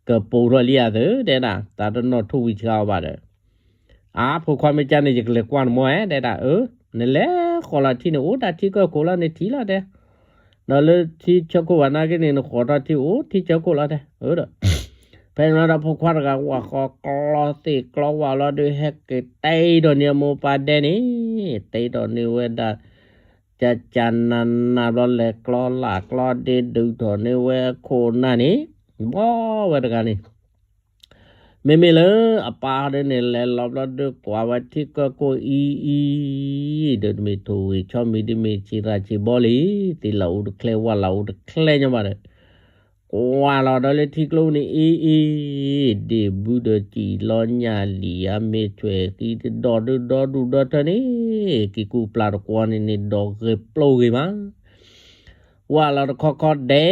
ကပူၤထီၣ်လံဧါသၢ တဲဒၣ် သးတနီၣ်ထူၣ်ဝံၤဆှါအီၤဘၣ်ဒီး အါ ဖိခွါမ့ၢ်ကန့ၣ် ယကလဲၤကွၢ်နမီၢ်ဧဲ တဲဒၣ် အၢ နလဲၤဃီၤလီၤထံန့ၣ် အိၣ်တၢ်ထံကၢၢ်ခိၣ်လီၤန့ၣ်ထံၣ်လီၤတဲ, ဒီးလၢထံဆၢခိၣ်ဘၣ်နာ်က့န့ၣ် နဃီၤထီၣ်ထံအိၣ်ထံဆၢခိၣ်လီၤတဲ, အၢဒီး ဖဲန့ၣ်လီၤဒီးဖိခွါတဂၤ ဝၣ်ဃီၤကျီသ့ၣ်ကျီဝၣ်လီၤဒုး ဟဲက့ၤတဲဒီးန့ၢ်အမိၢ်ပၢ်ဒဲန့ၣ်, တဲဒီးန့ၢ်ဝဲဒၣ် ကကနနဘျီ လဲၤကျီလၢ်ကျီဒ့ဒုးထီၣ်န့ၢ်ဝဲခိၣ်နၢ်န့ၣ်, ဘီဝဲတဂၤန့ၣ် မ့မ့ၢ်လၢအပၢ်ဒ်န့ၣ် လဲၤလီၤဘျီဒုး ကွၢ်ဝဲထံကၢၢ်ခိၣ်အံၤအံၤ, ဒီးတမ့ၢ်ထိၣ်ဂ့ၤဆီမံၤ တမ့ၢ်ဆံးရၣ်ဆံးဘီလံ, သ့ၣ်လၢအူတချဲ ဝၣ်လၢအူတချဲညီဘၣ်ဒီး ကွၢ်လီၤဒီးလၢထံကျိန့ၣ်အံၤအံၤ, ဒ့ၣ်ဘုဒီးစံၣ်လီညၣ်လံာ် အမ့ၢ်ဆွဲၣ်ဃံတဒီးဒုးဒီဒူၣ်ဒီထၢန့ၣ်, ကံကူပျၢ်တကွီၤန့ၣ်န့ၣ် ဒီးဂ့ၤပျိၢ်ဂ့ၤမး ဝၣ်လီၤတခီခီဒဲ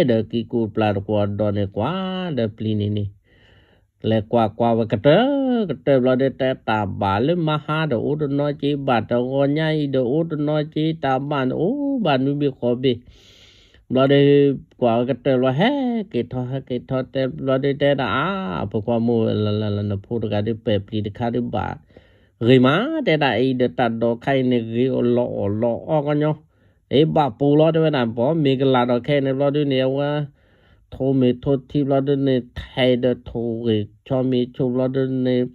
း, ဒီးကံကူပျၢ်တကွီၤဒီးန့ၣ် ကွၢ်ဒီးပျံၤန့ၣ်န့ၣ်, လဲၤကွၢ်ကွၢ်ဝဲကတၢၢ်ကတၢၢ်ဘျီဒီး တဲတၢ်ဘၣ်လၢမဟါဒီးအိၣ်တနီၤက့ၤ ဘၣ်တဂီၤညါအံၤဒီးအိၣ်တနီၤက့ၤ တၢ်ဘၣ်န့ၣ်အိၣ်ဘၣ်နွံဘ့ၣ်ဃီဘ့ၣ်, ဘျီဒီး ကွၢ်ဝဲကတၢၢ်ဘျီ ဟဲက့ၤထီၣ်ဟဲက့ၤထီၣ်တဲဘျီဒီး တဲဒၣ်အါ အဖိခွါမိၢ်လၢလၢလၢ နဖိတဂၤဒုးပဲာ်ပျံၤတခါဒုးဘၣ် ဂ့ၤမး တဲဒၣ်အံၤဒီး တၢ်ဒိးခါအံၤန့ၣ်ဂ့ၤအီၤလီၤအီၣ်လီၤအီၣ်ကညီ, အ့ ဘၣ်ပူၤလီၤ တဲဝဲဒၣ် ဘီမ့ၤကလၤဒီးခဲအံၤန့ၣ်ဘျီဒုးန့ၣ် အဝဲ ထိးမ့ၤထိးထံဘျီဒုးန့ၣ် ထဲးဒီးထိၣ်ဂ့ၤဆီမ့ၤဆိဘျီဒုးန့ၣ်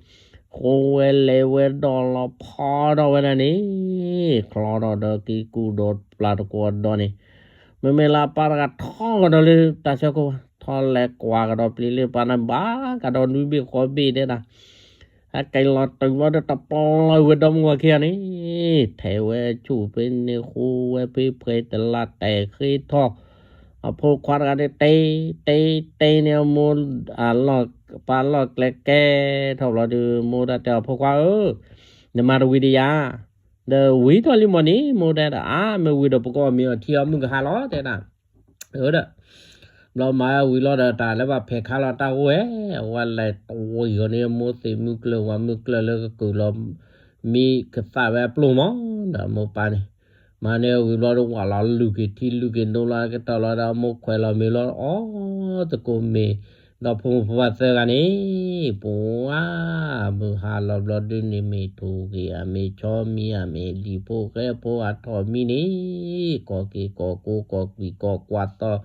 ဃိဝဲလဲၤဝဲဒီးလီၤဖီထီၣ်ဝဲဒၣ်န့ၣ် ချီထီၣ်ဒီးကံကူဒီးပျၢ်တကွီၤဒီးန့ၣ် မ့မ့ၢ်လၢအပၢ်တဂၤထီၣ်ကဒီးလၢတၢ်ဆၢခိၣ် ထီၣ်လဲၤကွၢ်ကဒီးပျံၤလၢပၢ်န့ၣ် ဘၣ်ကဒီးနွံဘ့ၣ်ဃီဘ့ၣ်တဲဒၣ် ဟဲက့ၤလီၤတုၤဘျီဒီး တပျၢ်ဝဲဒီမုၢ်ဂီၤခံဂၤန့ၣ် ထဲးဝဲဆူၣ်ဖဲန့ၣ် ဃိဝဲဖဲဖှဲးတလါတဲာ်ဃ့ထီၣ် အဖိခွါတဂၤန့ၣ် တဲ တဲ တဲန့ၣ်အမိၢ် အလီၢ် ပၢ်လီၢ်ကျဲကဲထီၣ်ဘျီဒီး မိၢ်ဒၣ်တဲအီၤ ဖိခွါဧၢ နမၤတဝံၤတယၤ ဒီးဝံၤထီၣ်လံမီၢ်န့ၣ် မိၢ်တဲဒၣ် အါ မ့ၢ်ဝံၤဒီးပကအီၣ်မ့ၤအီထံအီမုၢ်ကဟါလီၤ တဲဒၣ် အၢဒီး ဘျီမၤဝံၤလီၤဒီး တၢ်လၢဘၣ်ဖဲးခါလီၤတၢ်ဂိၢ်ဝဲ အဝဲလဲၤတဝံၤအီၤန့ၣ် မိၢ်သ့ၣ်မုၢ်ကျၢၢ်ဝၤမုၢ်ကျၢၢ်လၢကကုာ်လီၤ မံကသၣ်ဝဲအပျိၢ်မး ဒီးမိၢ်ပၢ်န့ၣ် မၤန့ၢ်ဝံၤဘျီဒီး ဝၣ်လီၤလုၢ်က့ၤထံလုၢ်က့ၤနိလီၤကတီၢ်လီၤဒီး မိၢ်ခွဲးလီၤမ့ၤလီၤ အီၣ်သကိးမ့ၤ ဒီးဖိမုၣ်ဖိခွါသၢဂၤန့ၣ် ပှၤ မုၢ်ဟါလီၤဘျီဒုးန့ၣ် မ့ၢ်ထိၣ်ဂ့ၤဧါ မ့ၢ်ဆီမံၤဧါ မ့ၢ်လံာ်ဖိဃဲဖိအထီၣ်မံန့ၣ် ကိးက့ၤကိးကိးကိးကွံာ်ကိးကွၢ်သီ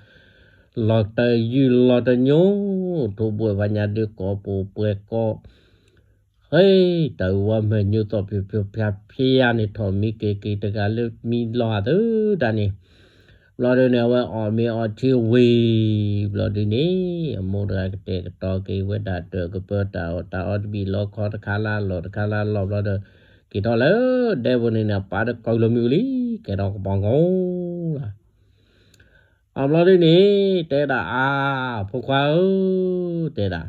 လီၤတယုၢ်လီၤတညိ ထိၣ်ဘှဲၣ်ဖးညါဒုးကိးပူၤပှဲၤကိး ဟဲ တၢ်အုၣ်ဝဲမ့ၢ်ညိၣ်သီၣ်ဖျိဖျိဖျါဖျါန့ၣ် ထီၣ်မံက့ၤက့ၤတဂၤလၢမံလီၤအသးတၢ်န့ၣ် ဘျီဒုးန့ၣ် အဝဲအီၣ်မ့ၤအီထံဝံၤ ဘျီဒုးန့ၣ် အမိၢ်တဂၤကတဲာ်ကတီၤက့ၤဝဲဒၣ်တၢ်ကပၢတၢ်အီၣ်တၢ်အီ တဘံၣ်လီခီတခါလၢလီၢ်တခါလၢလီၢ်ဘျီဒီး က့ၤထီၣ်လၢဒဲပူၤန့ၣ်န့ၣ် အပၢ်တကိးလီၤမံၤအူလံ ကဲထီၣ်ကပီၤကီလီၤ အဘျီဒုးန့ၣ် တဲဒၣ်အါ ဖိခွါဧၢ တဲဒၣ်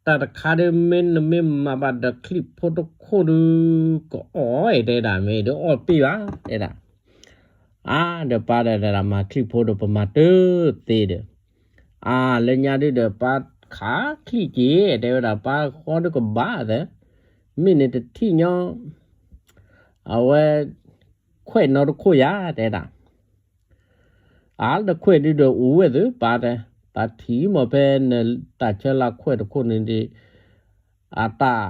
တၢ်တခါဒီး မ့ၢ်နမ့ၢ်မၤဘၣ်ဒီးချံၣ်ဖိတခိၣ်ဒီး ကအီၣ်အဲၣ်တဲဒၣ် မ့ၢ်ဒီးအီၣ်ပ့ၢ်ဘၣ်တဲဒၣ်. အါ ဒီးပၢ်ဒီးတဲဒၣ် မၤချံၣ်ဖိဒီးပမၤတသ့ဒီး အါ လၢညါဒုဒီး ပၢ်ခးချံၣ်က့ၤ တဲဝဲဒၣ် ပၢ်ဃီဒုကဘၣ်သၢ မ့ၢ်န့ၣ်တထံၣ်ညီ အဝဲ ခွဲးနီတခိၣ်ယၤ တဲဒၣ်. အါ တခွဲးဒုဒီးအိၣ်ဝဲသ့ၣ် ပၢ်တဲ, ပၢ်ထံၣ်မ့ၢ်ဖဲနတၢ်ဆၢလၢခွဲးတခိၣ်န့ၣ်ဒီး အတၢ်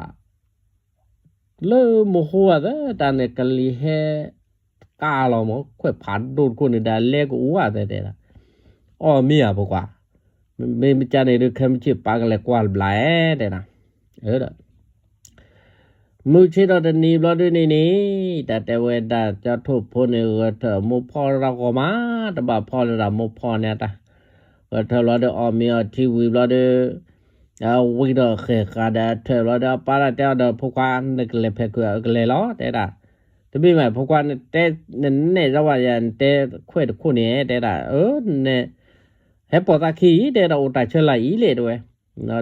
လၢမဟိဝဲသ့ၣ် တၢ်န့ၣ်ကလံၤဟဲကါလီၤမး ခွဲးဖးဒိၣ်တခိၣ်န့ၣ်ဒီး အလဲကအိၣ်ဝဲသ့ၣ်တဲဒၣ်. အီၣ်မ့ၢ်ဧါ ဖိခွါ, မ့ၢ်မ့ၢ်ကန့ၣ်ဒုး ခဲမုၢ်ဆ့ၣ်ပၢ်ကလဲၤကွၢ်တဘျီဧါ တဲဒၣ်. ဒီး မုၢ်ဆ့ၣ်ထီၣ်တနံၤဘျီဒုန့ၣ်န့ၣ် တၢ်တဲဝဲဒၣ် ကၠီထိၣ်ဖိန့ၣ် ဂဲၤထၢၣ်မိၢ်ဖီၣ်တၢ်ဂီၤမး တဘၣ်ဖီၣ်လၢဒၣ်မိၢ်ဖီၣ်န့ၣ်တၢ်, ဂဲၤထၢၣ်ဘျီဒီး အီၣ်မ့ၤအီထံဝံၤဘျီဒီး ဝံၤဒီးဃဲၤဃာ်ဒီးထၢၣ်ဘျီဒီး အပၢ်တၢ်တဲအီၤဒီး ဖိခွါ နကလဲၤဖဲးခုး ကလဲၤလီၤ တဲဒၣ်. တမ့ၢ်မး ဖိခွါ နတဲ နနဲၣ်စၢ်ဝဲယၤ နတဲခွဲးတခိၣ်န့ၣ် တဲဒၣ် အၢ န ဟဲပိာ်သးခံအံၤ တဲဒၣ် အိၣ်တၢ်ဆၢလၢအံၤလဲၣ် တဲဝဲ.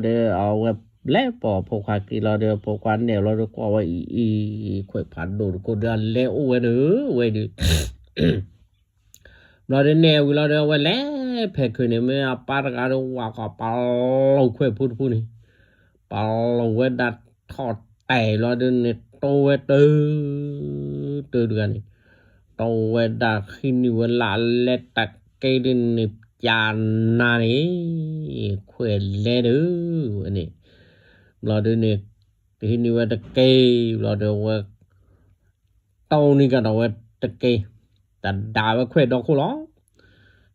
ဒီးအဝဲဘျဲၣ်ပိာ်ဖိခွါခံလီၤဒီး ဖိခွါနဲၣ်လီၤဒီး ကွၢ်ဝဲအံၤအံၤ ခွဲးဖးဒိၣ်တခိၣ်ဒီး အလဲအိၣ်ဝဲန့ၣ်ဝဲဒီး ဘျီဒီးနဲၣ်ဝံၤလီၤဒီး အဝဲလဲၤဖဲးခုးန့ၣ် မ့ၢ်အပၢ်တဂၤဒီး ဝးဃီၤပာ်လီၤခွဲးဖိတဖုန့ၣ်, ပာ်လီၤဝဲဒၣ်ထီၣ်တဲာ်လီၤဒီးန့ၣ် တိဝဲတၢ် တၢ်တဂၤန့ၣ် တိဝဲဒၣ်ဟံးန့ၢ်ဝဲလၢလဲတၢ်က့ဒုးန့ၣ် ပျၢ်နၤန့ၣ် ခွဲးလဲဒုးဝဲန့ၣ်, ဘျီဒုးန့ၣ် ဟံးန့ၢ်ဝဲတက့ ဘျီဒီးဝဲ တိၢ်န့ၢ်ကဒီးဝဲတက့, တဒါဝဲခွဲးဒီခိၣ်လီၤ.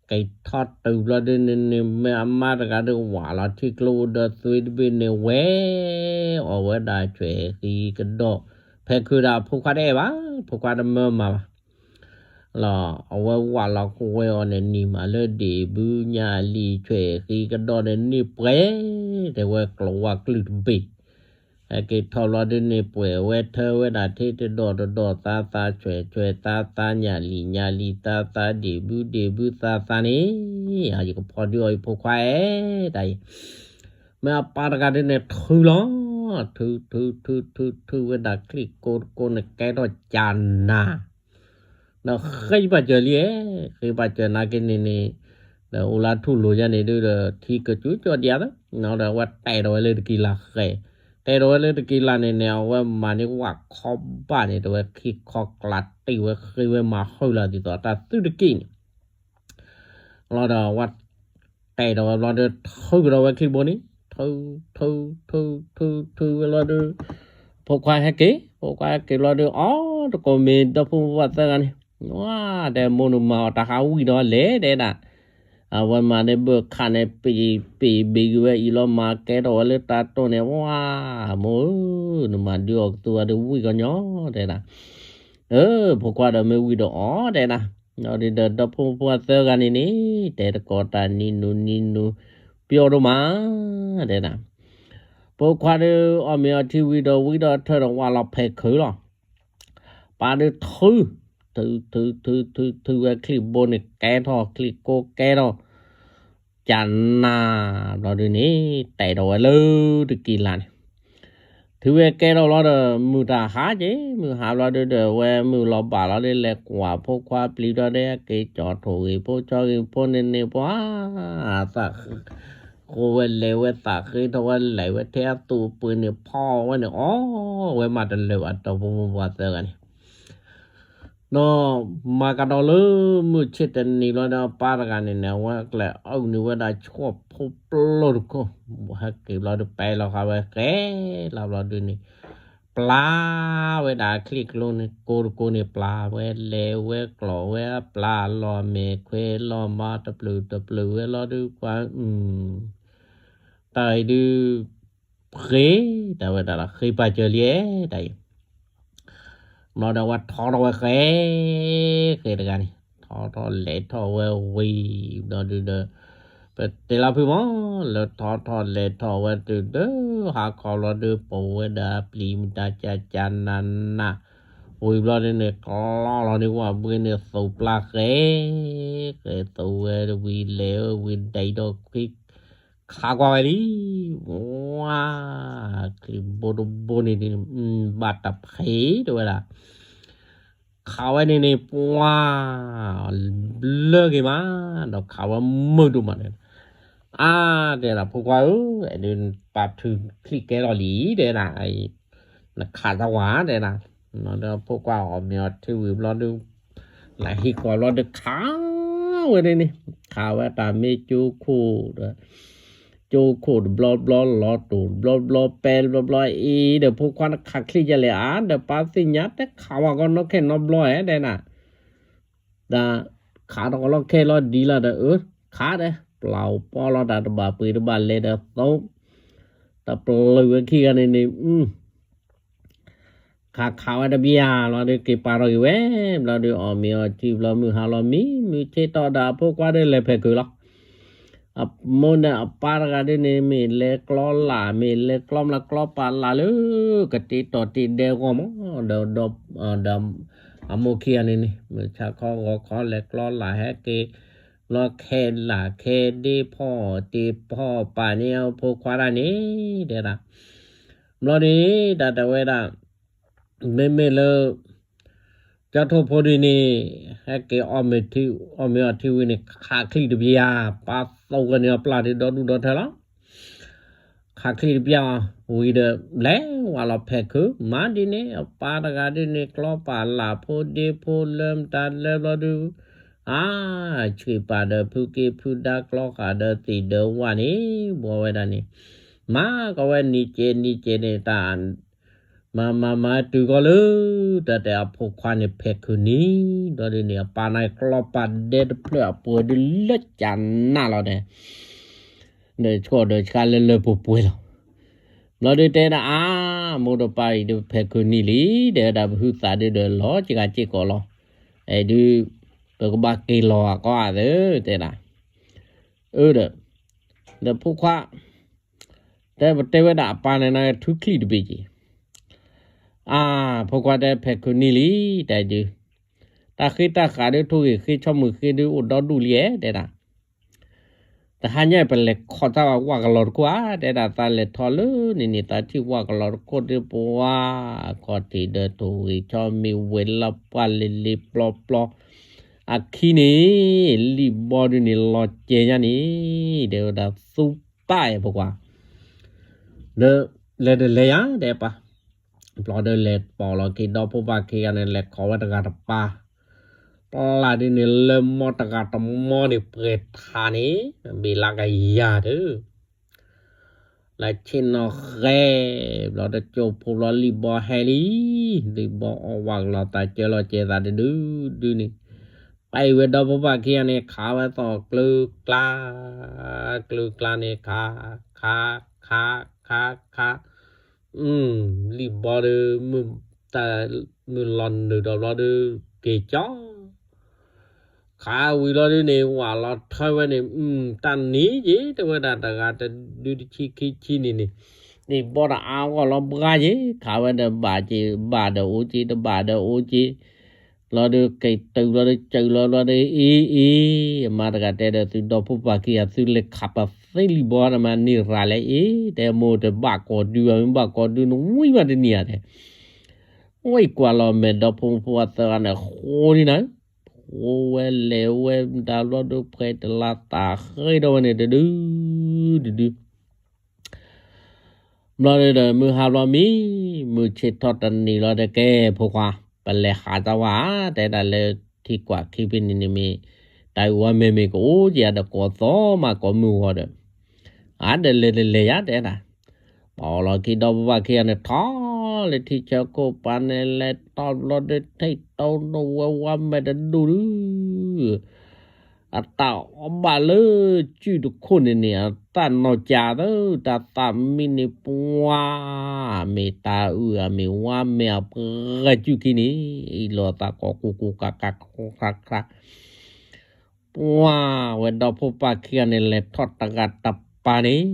က့ၤထီၣ်တုၤဘျီဒုးန့ၣ်န့ၣ် မ့ၢ်အမါတဂၤဒီးဝးလီၤထံကျိဒီးသွံတဘ့ၣ်န့ၣ်ဝဲ အီၣ်ဝဲဒၣ်ဆွဲးဃံကဒီး, ဖဲခုးဒၣ်ဖိခွါတအဲၣ်ဘၣ်, ဖိခွါတမၢမၤဘၣ် လီၤ အဝဲဝးလီၤဝဲအီၤန့ၣ် နံၤမးလၢဒ့ၣ်ဘုညၣ်လံာ်ဆွဲးဃံကဒီးန့ၣ်န့ၢ်ပှဲၤ, တဲဝဲကျိးဝါကလုၢ်တဘ့ၣ် ဟဲက့ၤထီၣ်ဘျီဒုးန့ၣ် ပှဲၤဝဲထၢဝဲဒၣ်ထံတဒီၣ်တဒီၣ်သါသါဆွဲးဆွဲးသါသါညၣ်လံာ်ညၣ်လံာ်သါသါဒ့ၣ်ဘုဒ့ၣ်ဘုသါသါန့ၣ်, ယကဖီဒုးအီၤအံၤဖိခွါအဲၣ် တၢ်အံၤ, မ့ၢ်အပၢ်တဂၤဒုးန့ၣ်ထုလီၤ, ထုထုထုထုထုဝဲဒၣ်ချံၣ်ကိတကိန့ၣ်ကဲထီၣ်ကၢ်နၤ ဒီးဃ့ပာ်စၢၤလံ, ဃ့ပာ်စၢၤနာ်က့န့ၣ်န့ၣ်, ဒီးအိၣ်လၢထူၣ်လိၤယါန့ၣ်ဒုးဒီး ထံကစူၤကၠီဒံးသၢ, ဒီးအဝဲတဲာ်ဒီးဝဲလၢတကံလၤဃဲၤ, တဲာ်ဒီးဝဲလၢတကံလၤန့ၣ်န့ၣ် အဝဲမၤန့ၢ်ဝးခီဘၣ်န့ၣ် တဝဲခံခီကျးတံၢ်ဝဲဃ့ဝဲမၤဟုၣ်လီၤဒ်သိးတၢ်သုတကံၢ်န့ၣ် လီၤဒီးဝဲ တဲာ်ဒီးဝဲဘျီဒီး ထုကဒီးဝဲချံၣ်ဘိန့ၣ်, ထု ထု ထု ထု ထုဝဲလီၤဒီး ဖိခွါဟဲက့ၤ, ဖိခွါဟဲက့ၤဘျီဒီး အီၣ်တကိးမ့ၤဒီဖိမိၢ်ပှၢ်သၢဂၤန့ၣ်, ဝါ တဲမိၢ်နမၤအီၣ်တၢ်ဟးဝံၣ်ဒီးလဲၣ်တဲဒၣ်, အဝဲမၤန့ၢ်ဘၢၣ်ခးန့ၣ် ပ့ၤပ့ၤဘ့ၤက့ၤဝဲအံၤလီၤ မၤကဲထီၣ်ဝဲလၢတၢ်တိၢ်န့ၣ် ဝါ မိၢ်ဧၢ နမၤဒုးအီၣ်ကသူအီၤဒီးဝံၣ်ကီညီတဲဒၣ် အၢ ဖိခွါဒီးမ့ၢ်ဝံၣ်ဒီးအီၣ်တဲဒၣ်, ဒီးဒီဖိမိၢ်ပှၢ်သၢဂၤန့ၣ်န့ၣ် တဲတကိးတၢ်နံၤနူၤနံၤနူၤ ပျီဒိၣ်မး တဲဒၣ်, ဖိခွါဒီးအီၣ်မ့ၤအီထံဝံၤဒီးဝံၣ်ဒီးထၢၣ်ဒီးဝးလီၤဖဲးခုးလီၤ, ပၢ်ဒီးထု ထု ထု ထု ထု ထုဝဲချံၣ်ဘိန့ၣ်ကဲထီၣ် ချံၣ်ကိကဲထီၣ် ကနၤ ဘျီဒုးန့ၣ် တဲာ်ဒီးဝဲလၢတကံလၤန့ၣ် ထုဝဲကဲထီၣ်ဘျီဒီး မုၢ်တၢ်ဟါက့ၤ မုၢ်ဟါဘျီဒုးဒီး ဝဲမုၢ်လီၤဘၣ်လီၤဒီး လဲၤကွၢ်ဖိခွါပျံၤဒီး က့ၤကၠီၣ်ထိၣ်ဂ့ၤဖိကၠီဂ့ၤဖိန့ၣ်န့ၣ် ပှၤ သးဃိဝဲလဲၤဝဲ သးဃ့ထီၣ်ဝဲလဲၤဝဲထဲအသူးအပှ့ၤန့ၣ် ဖီဝဲန့ၣ် အီၣ်ဝဲမးတလၢာ်ဘၣ် ဒီဖိမိၢ်ပှၢ်သၢဂၤန့ၣ် ဒီးမၤကဒီးလၢမုၢ်ဆ့ၣ်တနံၤဘျီဒီး အပၢ်တဂၤန့ၣ်န့ၣ် အဝဲကျဲးအုၣ်န့ၢ်ဝဲဒၣ်ဆှီၣ်ဖိပျိတခိၣ်, ဟဲက့ၤဘျီဒီး ပဲလီၤဃာ်ဝဲဃဲလီၤဘျီဒုးန့ၣ် ပျၢ်ဝဲဒၣ်ချံၣ်ကျိန့ၣ် ကိတကိန့ၣ် ပျၢ်ဝဲလဲၤဝဲကျီၣ်ဝဲ ပျၢ်လီၤမဲာ်ခွဲးလီၤမၤတပျုာ်တပျုာ်ဝဲလီၤဒုး ကွၢ် တၢ်အံၤဒုး ဃ့ တၢ်ဝဲဒၣ်လီၤ ဃ့ပာ်စၢၤလံ တၢ်အံၤ ဘျီဒီးဝဲထီထီၣ်ဝဲဃဲ ဃဲတဂၤန့ၣ် ထီထီၣ်လဲၤထီၣ်ဝဲဝံၤ ဘျီဒုးဒီး ပတဲလီၤဖုမး လၢထီထီၣ်လဲၤထီၣ်ဝဲတုၤဒီး ဟါခီဘျီဒုး ပိာ်ဝဲဒၣ်ပျံၤမတၤကၢ်ကၢ်နးနး ဝံၤဘျီဒုးန့ၣ် ကျီလီၤန့ၣ် ဝၣ်ဘှ့န့ၣ် သူးပျၢ်ဃဲ ဃဲသူးဝဲဝံၤလဲၤဝဲဝံၤဒဲးဒီးခွံ ခးကွၢ်ဝဲလံ, ဝါ, ချံဘိတဘိန့ၣ် ဘၣ်တဖှံးတဲဝဲဒၣ်, ခးဝဲန့ၣ်န့ၣ် ပှၤ, ဘျၢက့ၤမး, ဒီးခးဝဲမုာ်ဒိၣ်မးန့ၣ်, အါ, တဲဒၣ်ဖိခွါဧၢ, အဲဒုးပာ်ထုးချံကဲလီၤလံ, တဲဒၣ်, နခးတၢ်ဝဲ တဲဒၣ်, ဒီးဖိခွါအီၣ်မ့ၤအီထံဝံၤဘျီဒုး လၢဟံၣ်ဃီဘျီဒုးခးဝဲန့ၣ်န့ၣ်, ခးဝဲတၢ်မ့ၢ်ကၠိခိၣ်ဒီး ကၠိခိၣ်တဘျီဘျီ လီၤတိၢ်တဘျီဘျီ ပဲတဘျီဘျီအံၤဒီး ဖိခွါနခးချံကလဲၣ်ဧါ, ဒီးပၢ်သ့ၣ်ညါတဲခးဝဲကီနီၢ်ခဲနီတဘျီဧါ တဲဒၣ်, ဒီးခးတကီးလီၤခဲလီၤဒ်လီၤဒီး အၢ, ခးဒီး ပျၢ်ပီလီၤတၢ်တဘၣ်ပှ့ၤတဘၣ်လဲၤဒီးသိး, တပျၢ်ဝဲခံဂၤန့ၣ်န့ၣ် ခးခးဝဲတဘျီလီၤဒီး က့ၤပာ်ထီၣ်က့ၤဝဲ, ဘျီဒီးအီၣ်မ့ၤအီထံဘျီ မုၢ်ဟါလီၤမံ, မုၢ်ဆ့ၣ်ထီၣ်ဒီးအဖိခွါဒီးလဲၤဖဲးခုးလီၤ. အမိၢ်န့ၣ်အပၢ်တဂၤဒ်န့ၣ် မ့ၢ်လဲၤကျီလၢ် မ့ၢ်လဲၤကျီမျးကျီပာ်လၢ်လၢ ကတ့တီၢ်တ့ဒဲဂီၢ်မး, ဒီး ဒီး ဒီး အမိၢ်ခံဂၤန့ၣ်န့ၣ် မုၢ်ဆါခီဂီၤခီလဲၤကျီလၢ်ဟဲက့ၤ ဘျီခဲလၢ်ခဲဒ့ဖီၣ်တ့ဖီၣ်ပာ်န့ၢ်အဖိခွါတၢ်န့ၣ် တဲဒၣ်, ဘျီန့ၣ် တၢ်တဲဝဲဒၣ် မ့မ့ၢ်လၢ ကၠီထိၣ်ဖိဒ်န့ၣ် ဟဲက့ၤအီၣ်မ့ၤအီထံဝံၤန့ၣ် ခးချံတဘျီဧါ, ပၢ်သိးကန့ၢ်အပျၢ်ဒ်ဒီဒူၣ်ဒီထၢလီၤ. ခးချံတဘျီဝံၤဒီး လဲၤဝဲလီၤဖဲးခုး, မၤဒ်န့ၣ် အပၢ်တဂၤဒ်န့ၣ် ကျီပာ်လၢ်ဖိဒ့ဖိလၢမတၤလၢဘျီဒုး အါ, ဆှံးပာ်ဒီးဖုက့ဖုဒါ ကျီဃာ်ဒီးသံၣ်ဒီးဝၣ်န့ၣ် ဘှီဝဲဒၣ်န့ၣ်, မၤကဝဲနံၤကဲနံၤကဲန့ၣ် တၢ် မၤမၤမၤတုၤကီၢ်လၢ တၢ်တဲအဖိခွါန့ၣ် ဖဲးခုးနံၤ ဒီးဒ်န့ၣ် အပၢ်န့ၣ်ကျီပာ်ဒဲတဖျၢၣ်အပှဲၤဒုးလၢကၢ်နးလီၤဒီး ဒီးဆှီဒီးဆှါလၢလၢပှဲၤပှဲၤလီၤ. ဘျီဒုးတဲဒၣ်အါ, မိၢ်ဒီးပၢ်အံၤဒုးဖဲးခုးနံၤလံ, ဒီးဝဲဒၣ်ပဟုသးဒုးဒီးလီၤကဂၤစ့ၢ်ကီးလီၤ. အဲဒုး ပကဘၣ်က့ၤလီၤအကီၢ်အသး တဲဒၣ်, အၢဒီး ဒီးဖိခွါ တဲပတဲဝဲဒၣ်အပၢ်န့ၣ် နထုချံတဘ့ၣ်က့ၤ, အါ, ဖိခွါတဲဖဲးခုးနံၤလံ, တဲဒုး တၢ်ဃ့တၢ်ဃးဒုး ထိၣ်ဂ့ၤဃ့ဆီမုၢ်ဃ့ဒုး အိၣ်ဒီဒူၣ်လံဧါ တဲဒၣ်, တဟါညါပလဲၤခီၣ်တၢ်ဝဲဝၣ်ကလီတခိၣ်ဧါ, တဲဒၣ်သးလဲၤထီၣ်လၢန့ၣ်န့ၣ် သးထံၣ်ဝၣ်ကလီတခိၣ်ဒုး ပှၤ ခီၣ်ထံးဒီးထိၣ်ဂ့ၤဆီမ့ၢ်ဝဲလီၤပှၢ်လ့လ့ပျီပျီ အခံန့ၣ် လံၣ်ဘီဒုးန့ၣ်လီၤကဲညါန့ၣ် တဲဝဲဒၣ်သူပၢ်အဲၣ်ဖိခွါ ဒီးလဲၤတလဲၤယၤ တဲပၢ်, ဘျီဒီးလဲၤပိာ်လီၤခံဒီဖိပၢ်ခံဂၤန့ၣ် လဲၤခိးဝဲတဂၤတပၢ်, ပျၢ်ဒ်န့ၣ် လၢမီတဂၤတမီန့ၣ် ပှဲၤထးန့ၣ် ဘ့ၣ်လၢကယၤဒုး လၢဆ့ၣ်နီၤဃဲ, ဘျီတကၠိဖိဘျီလံၣ်ဘီဟဲလံ, လံၣ်ဘီအီၣ်ဝၣ်ကလီၤသး ကၢလီၤကဲသးတဒုဒုန့ၣ်, ပၢ်အံၤဝဲဒီဖိပၢ်ခံဂၤန့ၣ် ခးဝဲသိးကျုကျါ, ကျုကျါန့ၣ် ခး, ခး, ခး, ခး, ခး, လံၣ်ဘီဒီး မုၢ်လီၤနုာ်ဒီးဘျီဒီး က့ၤကၠီ ခးဝံၤလီၤဒုးန့ၣ် ဝၣ်လီၤထၢဝဲန့ၣ် တၢ်နံၤက့ၤ တဲဝဲဒၣ်တဂၤတဒုတဆံခံဆံန့ၣ်န့ၣ်, လံၣ်ဘီဒီးအါဂီၢ်လီၤဘှါက့ၤ ခးဝဲဒီးဘၣ်က့ၤ ဘၣ်ဒီးအိၣ်က့ၤ တဘၣ်ဒီးအိၣ်က့ၤ, လီၤဒီးက့ၤတုၤလီၤဒီး ကၠုလီၤဘျီဒီး အ့အ့, အမါတဂၤတဲဒီးသုဒီဖိပၢ်ခံဂၤ သုလဲၤခးပသ့လံၣ်ဘီန့ၣ်မး န့ၢ်ရၤလဲၣ်အ့, တဲမိၢ်တဘၣ်ကိးဒု မ့ၢ်ဘၣ်ကိးဒု နဝံၣ်မးတနံၤဧါတဲ ဝဲကွၢ်လီၤမဲာ်ဒီဖိမိၢ်ဖိအသၢဂၤန့ၣ် ဃိန့ၢ်နၤ, ဃိဝဲလဲၤဝဲမတၤဘျီဒုး ဖှဲးတလါသးဃ့ဒီးဝဲန့ၣ်တဒု တဒု ဘျီဒီး မုၢ်ဟါဘျီမံ, မုၢ်ဆ့ၣ်ထီၣ်တနံၤလီၤဒီး ကဲဖိခွါ, ပလဲၤဟးတၢ်ဝဲဧါ, တဲဒၣ်လၢထံကွၢ်ခံဖဲန့ၣ်န့ၣ်မ့ၢ် တၢ်အုၣ်ဝဲမ့ၢ်မ့ၢ်ကအိၣ်က့ၤဧါဒီး ကိးသီမးကိးမုၢ်ဂီၤဒီး, အါဒီးလဲၤတလဲၤယါတဲဒၣ်, ပအီၣ်လီၤခံဒီဖိပၢ်ခံဂၤန့ၣ် ထီၣ်လၢထံဆၢခိၣ်ပၤန့ၣ် လဲၤထီၣ်ဘျီဒီး ထံၣ်တိၢ်နီၣ်ဝဲဝါမဲာ်တဒူၣ်ဒု အတၢ်အီၣ်ဘၣ်လၢစုတခိၣ်န့ၣ်န့ၣ် အတၢ်နီၢ်ကၠးသၢ တၢ်သးမံန့ၣ်ပှၤ, မ့ၢ်တၢ်အုၣ်အမ့ၢ်ဝါမဲာ်အပှဲၤစုခံန့ၣ် အံၤလီၤသးကိးကူကူကၤကၤခါခါခါ, ပှၤဝဲဒီဖိပၢ်ခံဂၤန့ၣ် လဲၤထီၣ်တဂၤတပၤန့ၣ်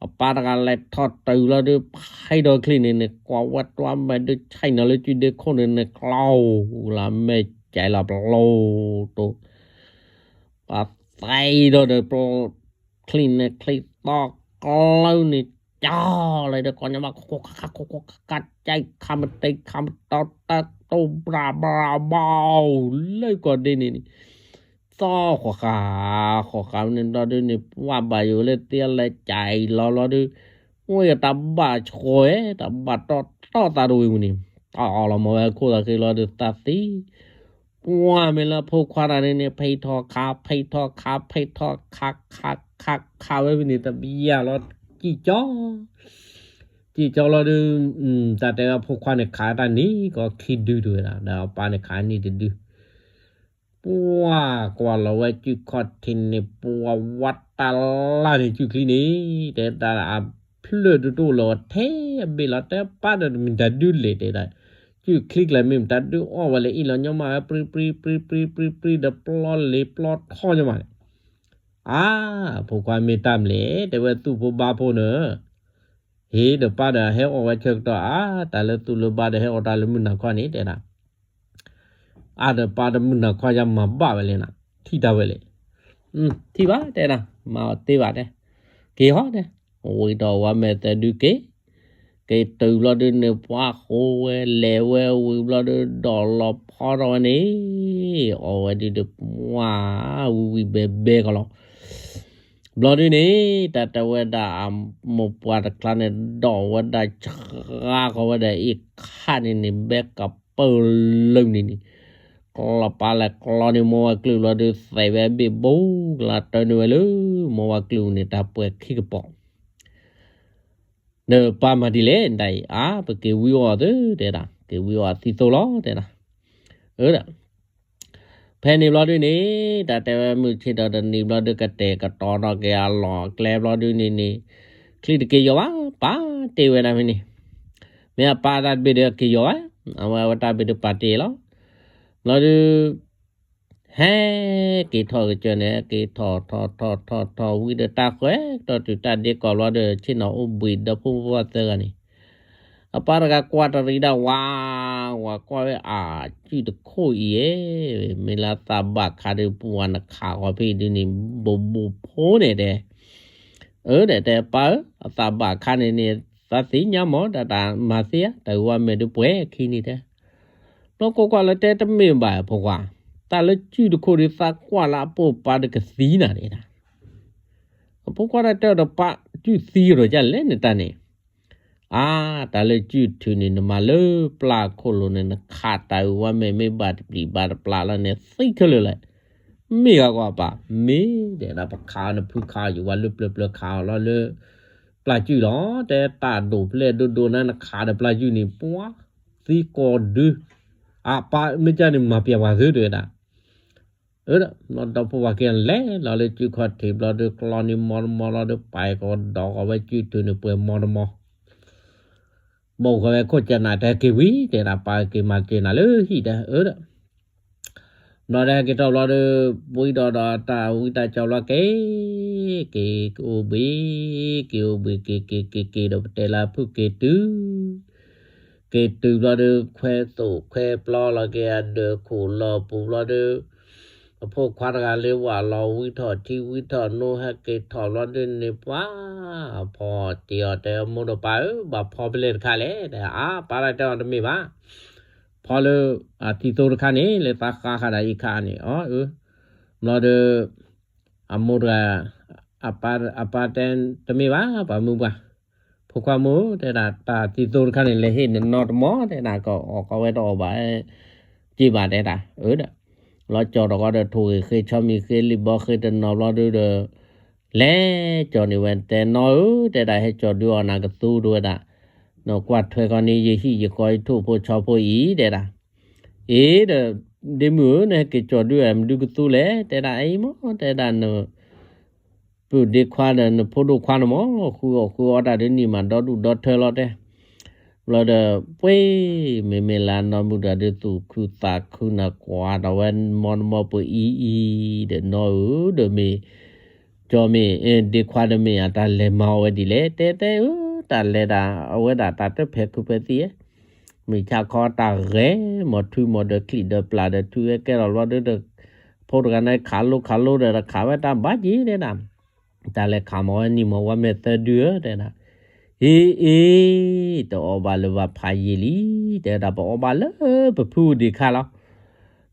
အပၢ်တဂၤလဲၤထီၣ်တုၤလီၤဒီး ဖဲဒီးချံန့ၣ်န့ၣ် ကွၢ်ဝဲတွၢ်မဲာ်ဒုး ဆဲးနီၤလၢစုဒ့ခိၣ်န့ၣ်န့ၣ် ကျီလၢမဲာ်ကဲလီၤပျိတိၤ, ပသဲဒီးဒီး ပ ချံန့ၣ်ချံသီကျၢန့ၣ် ကၠီလၢဒီးကီၢ်ညါဘၣ် ခိၣ်ခါခါခိၣ်ခါခါ ကၠဲခါမတ့ခါမတီတၢ်တိၢ်ဘြၣ်ဘြၣ်ဘၣ် လၢကီၢ်ဒ့န့ၣ်န့ၣ် သီဃိးဃာ် ဃိးဃာ်န့ၣ်ဘျီဒုန့ၣ် ပှၢ်ဘၣ်ယိၣ်လၢသ့လဲၤကၠဲလီၤဘျီဒု ဝဲတၢ်ဘၣ်ဆှီဝဲ တၢ်ဘၣ်တီတီသးတဝံၤမုၢ်န့ၣ် အီၣ်လီၤမၤဝဲခိၣ်သးဃ့လီၤဒုးသးသံ ပှၢ်မ့ၢ်လၢဖိခွါတၢ်န့ၣ်န့ၣ် ဖံးထီၣ်ခး ဖံးထီၣ်ခး ဖံးထီၣ်ခး ခးခးခးဝဲဖဲန့ၣ် တဘျီလီၤ ကံၣ်ကၠီ ကံၣ်ကၠီလီၤဒုး တၢ်တဲဝဲဖိခွါန့ၣ်ခးတၢ်နံၤကီၢ်ခံဒုတဝဲဒၣ် ဒီးအပၢ်န့ၣ်ခးနံၤတဒု ပှၢ်ကွၢ်လီၤဝဲစုခီၣ်ထံးန့ၣ် ပှၢ်ဝါတၢ်လၢ်န့ၣ်စုချံန့ၣ် တဲတၢ်အဖျၢၣ်တတိၣ်လီၤထဲအဘ့ၣ်လီၤ တဲပၢ်ဒီးမ့ၢ်တၢ်ဒုးလဲၣ်တဲဒၣ် စုချံကျဲမ့ၢ်တၢ်ဒုးအီၣ်ဝဲလဲၣ်အံၤလီၤညီမးဝဲ ပြံပြံပြံပြံပြံပြံဒီးပျီလ့ပျီထီညီမးန့ၣ် အါ ဖိခွါမ့ၢ်တၢ်မလဲၣ် တဲဝဲသူၣ်ဖိဘါဖိန့ၣ် ဟ့ၣ်ဒီးပၢ်ဒီးဟဲအီၣ်ဝဲဆၢကတီၢ် အါ တၢ်လၢသူၣ်လၢဘါဒီးဟဲအီၣ်တၢ်လၢမုၢ်နၤခီန့ၣ် တဲဒၣ် အါဒီးပၢ်ဒီးမုၢ်နၤခီယါမၤဘၣ်ဝဲလဲၣ်နၤ ထံၣ်တၢ်ဝဲလဲၣ် ထံၣ်ဘၣ်တဲဒၣ် မၤအီၤတ့ၢ်ဘၣ်တဲ က့ၤဟီတဲ ဝံၤဒီးဝါမဲာ်သၢဒုက့ၤ က့ၤတုၤဘျီဒုန့ၣ် ပှၢ်ဃိဝဲလဲၤဝဲဝံၤဘျီဒု ဒိးလီၤဖီထီၣ်ဝဲန့ၣ် အီၣ်ဝဲဒုဒီးပှၢ် ဝံၤဝံၤဘဲဘဲကီးလီၤ ဘျီဒုန့ၣ် တၢ်တဲဝဲဒၣ်အမိၢ်ပှၢ်တကျါန့ၣ် ဒိးဝဲဒၣ်ဆှါဃီဝဲဒၣ်အ့ၣ်ခါန့ၣ်န့ၣ် ဘဲကပၢၢ်လၢန့ၣ်န့ၣ် ကျီပာ်လဲၤကျီန့ၣ် မိၢ်ဝၤကလုၢ်ဘျီဒု သဲးဝဲဘ့ၣ်ဘိကလါတၢန့ၢ်ဝဲလၢ မိၢ်ဝၤကလုၢ်န့ၣ် တၢ်ပှဲၤခံကပီၤ ဒီးပၢ်မၤဒ်လဲၣ်ဒၣ်အံၤ အါ ပက့ၤဝံအီၣ်သုတဲဒၣ် က့ၤဝံအီၣ်သံသိလီၤတဲဒၣ် အၢ ဖဲန့ၣ်ဘျီဒုန့ၣ် တၢ်တဲဝဲမုၢ်ဆ့ၣ်ဒီးတနံၤဘျီဒု ကတဲာ်ကတီၤထီၣ်က့ၤအလီၢ်အကျဲဘျီဒုန့ၣ်န့ၣ် ချံတက့ၤယီၤဘၣ် ပာ်တ့ၢ်ဝဲဒၣ်ဖဲန့ၣ် မ့ၢ်အပၢ်တၢ်တဘ့ၣ်ဒီးက့ၤယီၤဘၣ် အဝဲအဝဲတၢ်ဘ့ၣ်ဒီးပာ်တ့ၢ်လီၤ ဘျီဒု ဟဲက့ၤထီၣ်ကစၢၢ်န့ၣ် က့ၤထီၣ်ထီၣ်ထီၣ်ထီၣ်ထီၣ်ဝံၤဒီးတၢ်ဃဲၤကတီၢ်တုၤတၢ်ဒ့ကီၢ်ဘျီဒီး ဆ့ၣ်နီၤအိၣ်ဘှံးဒီဖိဝါသၢဂၤန့ၣ် အပၢ်တဂၤကွၢ်တရံးဒၣ်ဝါ ဝါကွၢ်ဝဲအစုၣ်တခိၣ်အံၤဧၢ, မ့ၢ်လၢသးဘၣ်ခါဒုးပှၤနခးဃီဖဲဒုးန့ၣ် ဘိးဘိးဖိန့ၣ်တဲ, အၢ တဲတဲပၢ်ဧၢ, အသးဘၣ်ခါန့ၣ်န့ၣ် သးသ့ၣ်ညါမး တၢ်တၢ်မၤသ့ဧါ, တၢ်ဂ့ၢ်ဝဲမ့ၢ်ဒုးပှဲၤခံန့ၣ်တဲ, ဘျီကွၢ်ကွၢ်လၢတဲတမ့ၢ်ဘၣ်ဖိခွါ, တၢ်လၢစုၣ်တခိၣ်ဒုးသးကွၢ်လၢအပိာ်ပၢ်ဒုးကသံနၤန့ၣ် အဖိခွါတၢ်တဲအီၤဒီးပၢ်စုၣ်သံကဒီးဒ်လဲၣ်န့ၣ်တၢ်န့ၣ်, အါ တၢ်လၢစုၣ်ထုးန့ၣ် နမၤလၢပျၢ်ခိၣ်လိၤန့ၣ် နခးတၢ်ဝဲမ့ၢ်မ့ၢ်ဘၣ်တပျံၤဘၣ်တပျၢ်လီၤန့ၣ် သံခဲလၢာ်လဲၣ်, မ့ၢ်ဂ့ၤကွၢ်ပၢ်, မ့ၢ်တဲဒၣ်ပခးအီၤန့ၣ်ဖုခးအီၤ ယဝၤလၢပျၢၤပျၢၤခးအီၤလီၤလၢ ပျၢ်စုၣ်လီၤ, တဲတၢ်ဒိၣ်ဖျဲၣ်ဒိၣ်ဒိၣ်န့ၣ် နခးဒီးပျၢ်စုၣ်န့ၣ် ပှၤသံကိးဒု, အပၢ်မ့ၢ်ကၢန့ၣ် မၤပျဲၢ်ပှၤသုတဝဲဒၣ် အၢ ဒီးဖိဝၤက့ၤလဲၤလီၤလၢစုၣ်ခီၣ်ထံးဘျီဒုး ကျီန့ၢ်မီတမီလီၤဒုး ပာ်ကီၤဒီးကီၤဝဲစုၣ်ထုးန့ၣ်ပှဲၤမီတမီ, ဘီၣ်ဃီဝဲခိၣ်ကနၣ်တဲက့ၤဝံၤ တဲဒၣ်ပၢ်က့ၤမၤက့ၤနၤလၢဟံၣ်တဲ အၢ ဒီး ဘျီဒုးဟဲက့ၤထီၣ်ဘျီဒုး ဝံဒီးဒီးတၢ်ဝံတၢ်ကၠီဘျီက့ၤ, က့ၤက့ၤအိၣ်ဘှံး, က့ၤအိၣ်ဘှံးက့ၤက့ၤက့ၤက့ၤဒီးပတဲလၢဖုၣ်က့ၤတုၤ က့ၤတုၤဘျီဒုး ခွဲသိၣ်ခွဲပျီလီၤက့ၤအဒၢးခိၣ်လီၤပူၤဘျီဒုး, အဖိခွါတဂၤလၢဝၤလီၤဝံထီၣ်ထံဝံထီၣ်နိဟဲက့ၤထီၣ်ဘျီဒုးန့ၣ် ပှၤဖီတ့ၢ်အီၤတဲမိၢ်ဒီးပၢ်ဧၢ, ဘၣ်ဖီဖဲလဲၣ်တခါလဲၣ်, အါ ပၢ်တၢ်တဲအီၤတမ့ၢ်ဘၣ်, ဖီလၢ အထံသိတခါန့ၣ် လၢသးဃါဃာ်ဒၣ်အံၤခါန့ၣ် အီ အၢ ဘျီဒုး အမိၢ်တဂၤ အပၢ်တဲတမ့ၢ်ဘၣ် ပှၤမုၢ်ပှၢ်, ဖိခွါမိၢ်တဲဒၣ် တၢ်ထံသိတခါန့ၣ် လဲၤဟ့ၣ်နနီတမီ တဲဒၣ် ကအီၣ်ကီဝဲတအီၣ်ဘၣ် က့ၤဘၣ်တဲဒၣ် အၢ ဒီး လီၤကၠီၤတဂီၤဒီး ထိၣ်ဂ့ၤဃ့ဆီမံၤဃ့လံာ်ဘီဃ့တနီၤဘျီဒုးဒီး လဲၤကၠီၤန့ၢ်ဝဲ တဲနီၢ်ဧၢ တဲဒၣ် ဟဲကၠီၤဒုးအီၣ်နၤကသူတဝဲဒၣ်, နကွၢ်ထွဲကီးန့ၣ် ယဟံၣ်ယဃီယထိၣ်ဖိဆီဖိအံၤ တဲဒၣ်, အ့ဒီး ဒ့မုၣ်ဧၢ နဟဲက့ၤကၠီၤဒုးမနုၤကသူလဲၣ် တဲဒၣ် အံၤမ့ၢ် တဲဒၣ် န ပုၢ်ဒ့ခွါဒီးနဖိဒိၣ်ခွါန့ၣ်မ့ၢ် ဃုအီၣ်ဃုအီတၢ်ဒုးနံၣ်မးဒီဒူၣ်ဒီထၢလီၤတဲ, ဘျီဒီး ပှ့ၤ မ့မ့ၢ်လၢနီၢ်မုၢ်တဂၤဒုးသူၣ်ခုသးခုန့ၣ် ကွၢ်ဒီးဝဲမီတမီပှ့ၤအံၤအံၤ ဒီးနီၢ်ဧၢ ဒီးမ့ၢ် ကၠီမ့ၢ် ဒ့ခွါဒီးမ့ၢ်အတၢ်လဲၤမၤအီၣ်ဝဲဒ်လဲၣ် တဲတဲဧၢ တၢ်လဲၤဒၣ် အဝဲဒၣ်တၢ်တဖျဲးခုဖဲသံဧၢ မုၢ်ဆါခီတၢ်ဂဲၤ မီၤထုမီၤဒီးချံၣ်ဒီးပျၢ်ဒီးထုဝဲကဲထီၣ်ဘျီဒုးဒီး ဖိတဂၤန့ၣ်ခးလိခးလိဒီးတခးဝဲတၢ်ဘၣ်က့ၤတဲဒၣ်, တၢ်လဲၤခးမၤဝဲနံၤမၤဝါမဲာ်သၢဒုဧၢ တဲဒၣ်, အ့ အ့ တအီၣ်ဘၣ်လၢၤဘၣ်ဖးယံာ်လံ, တဲဒၣ် ပအီၣ်ဘၣ်လၢပဖုအိၣ်ဒံးခါလီၤ.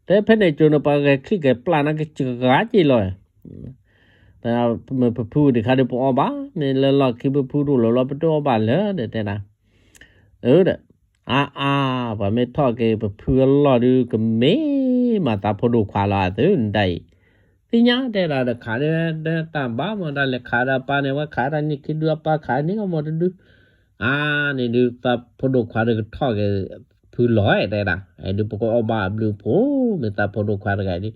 တဲဖဲန့ၣ်ကၠိန့ၣ် ပှၤဂဲၤချံၣ်ဂဲၤပျၢ်န့ၣ်ကစှၤက့ၤလီၤ. မ့ၢ်ပဖုအိၣ်ဒံးခါဒီးပအီၣ်ဘၣ်, မ့ၢ်လၢလီၢ်ခံပဖုတအိၣ်လၢၤလီၤ ပတအီၣ်ဘၣ်လၢၤ တဲဒၣ်. အၢ ဒီး အါအါ, ပှၤမ့ၢ်ထီၣ်က့ၤပဖုအလီၢ်ဒုး ကမ့ၢ်မၤသးဖိဒိၣ်ခွါလီၤအသုဒၣ်အံၤ, သ့ၣ်ညါတဲဒၣ် တခးဒၣ် တၢ်ဘၣ်မၤတၢ်လဲၤခးဒၣ်ပၢ်န့ၣ် ဝဲခးဒၣ်န့ၢ်ခံဒု အပၢ်ခးန့ၢ်ကမီၤတဒု, အါန့ၣ်ဒုး သးဖိဒိၣ်ခွါဒုးကထီၣ်က့ၤဖုလီၤ တဲဒၣ်, အဲဒုးပကအီၣ်ဘၣ်အဘျုးအဖှိၣ် မ့ၢ်သးဖိဒိၣ်ခွါတဂၤဒုး,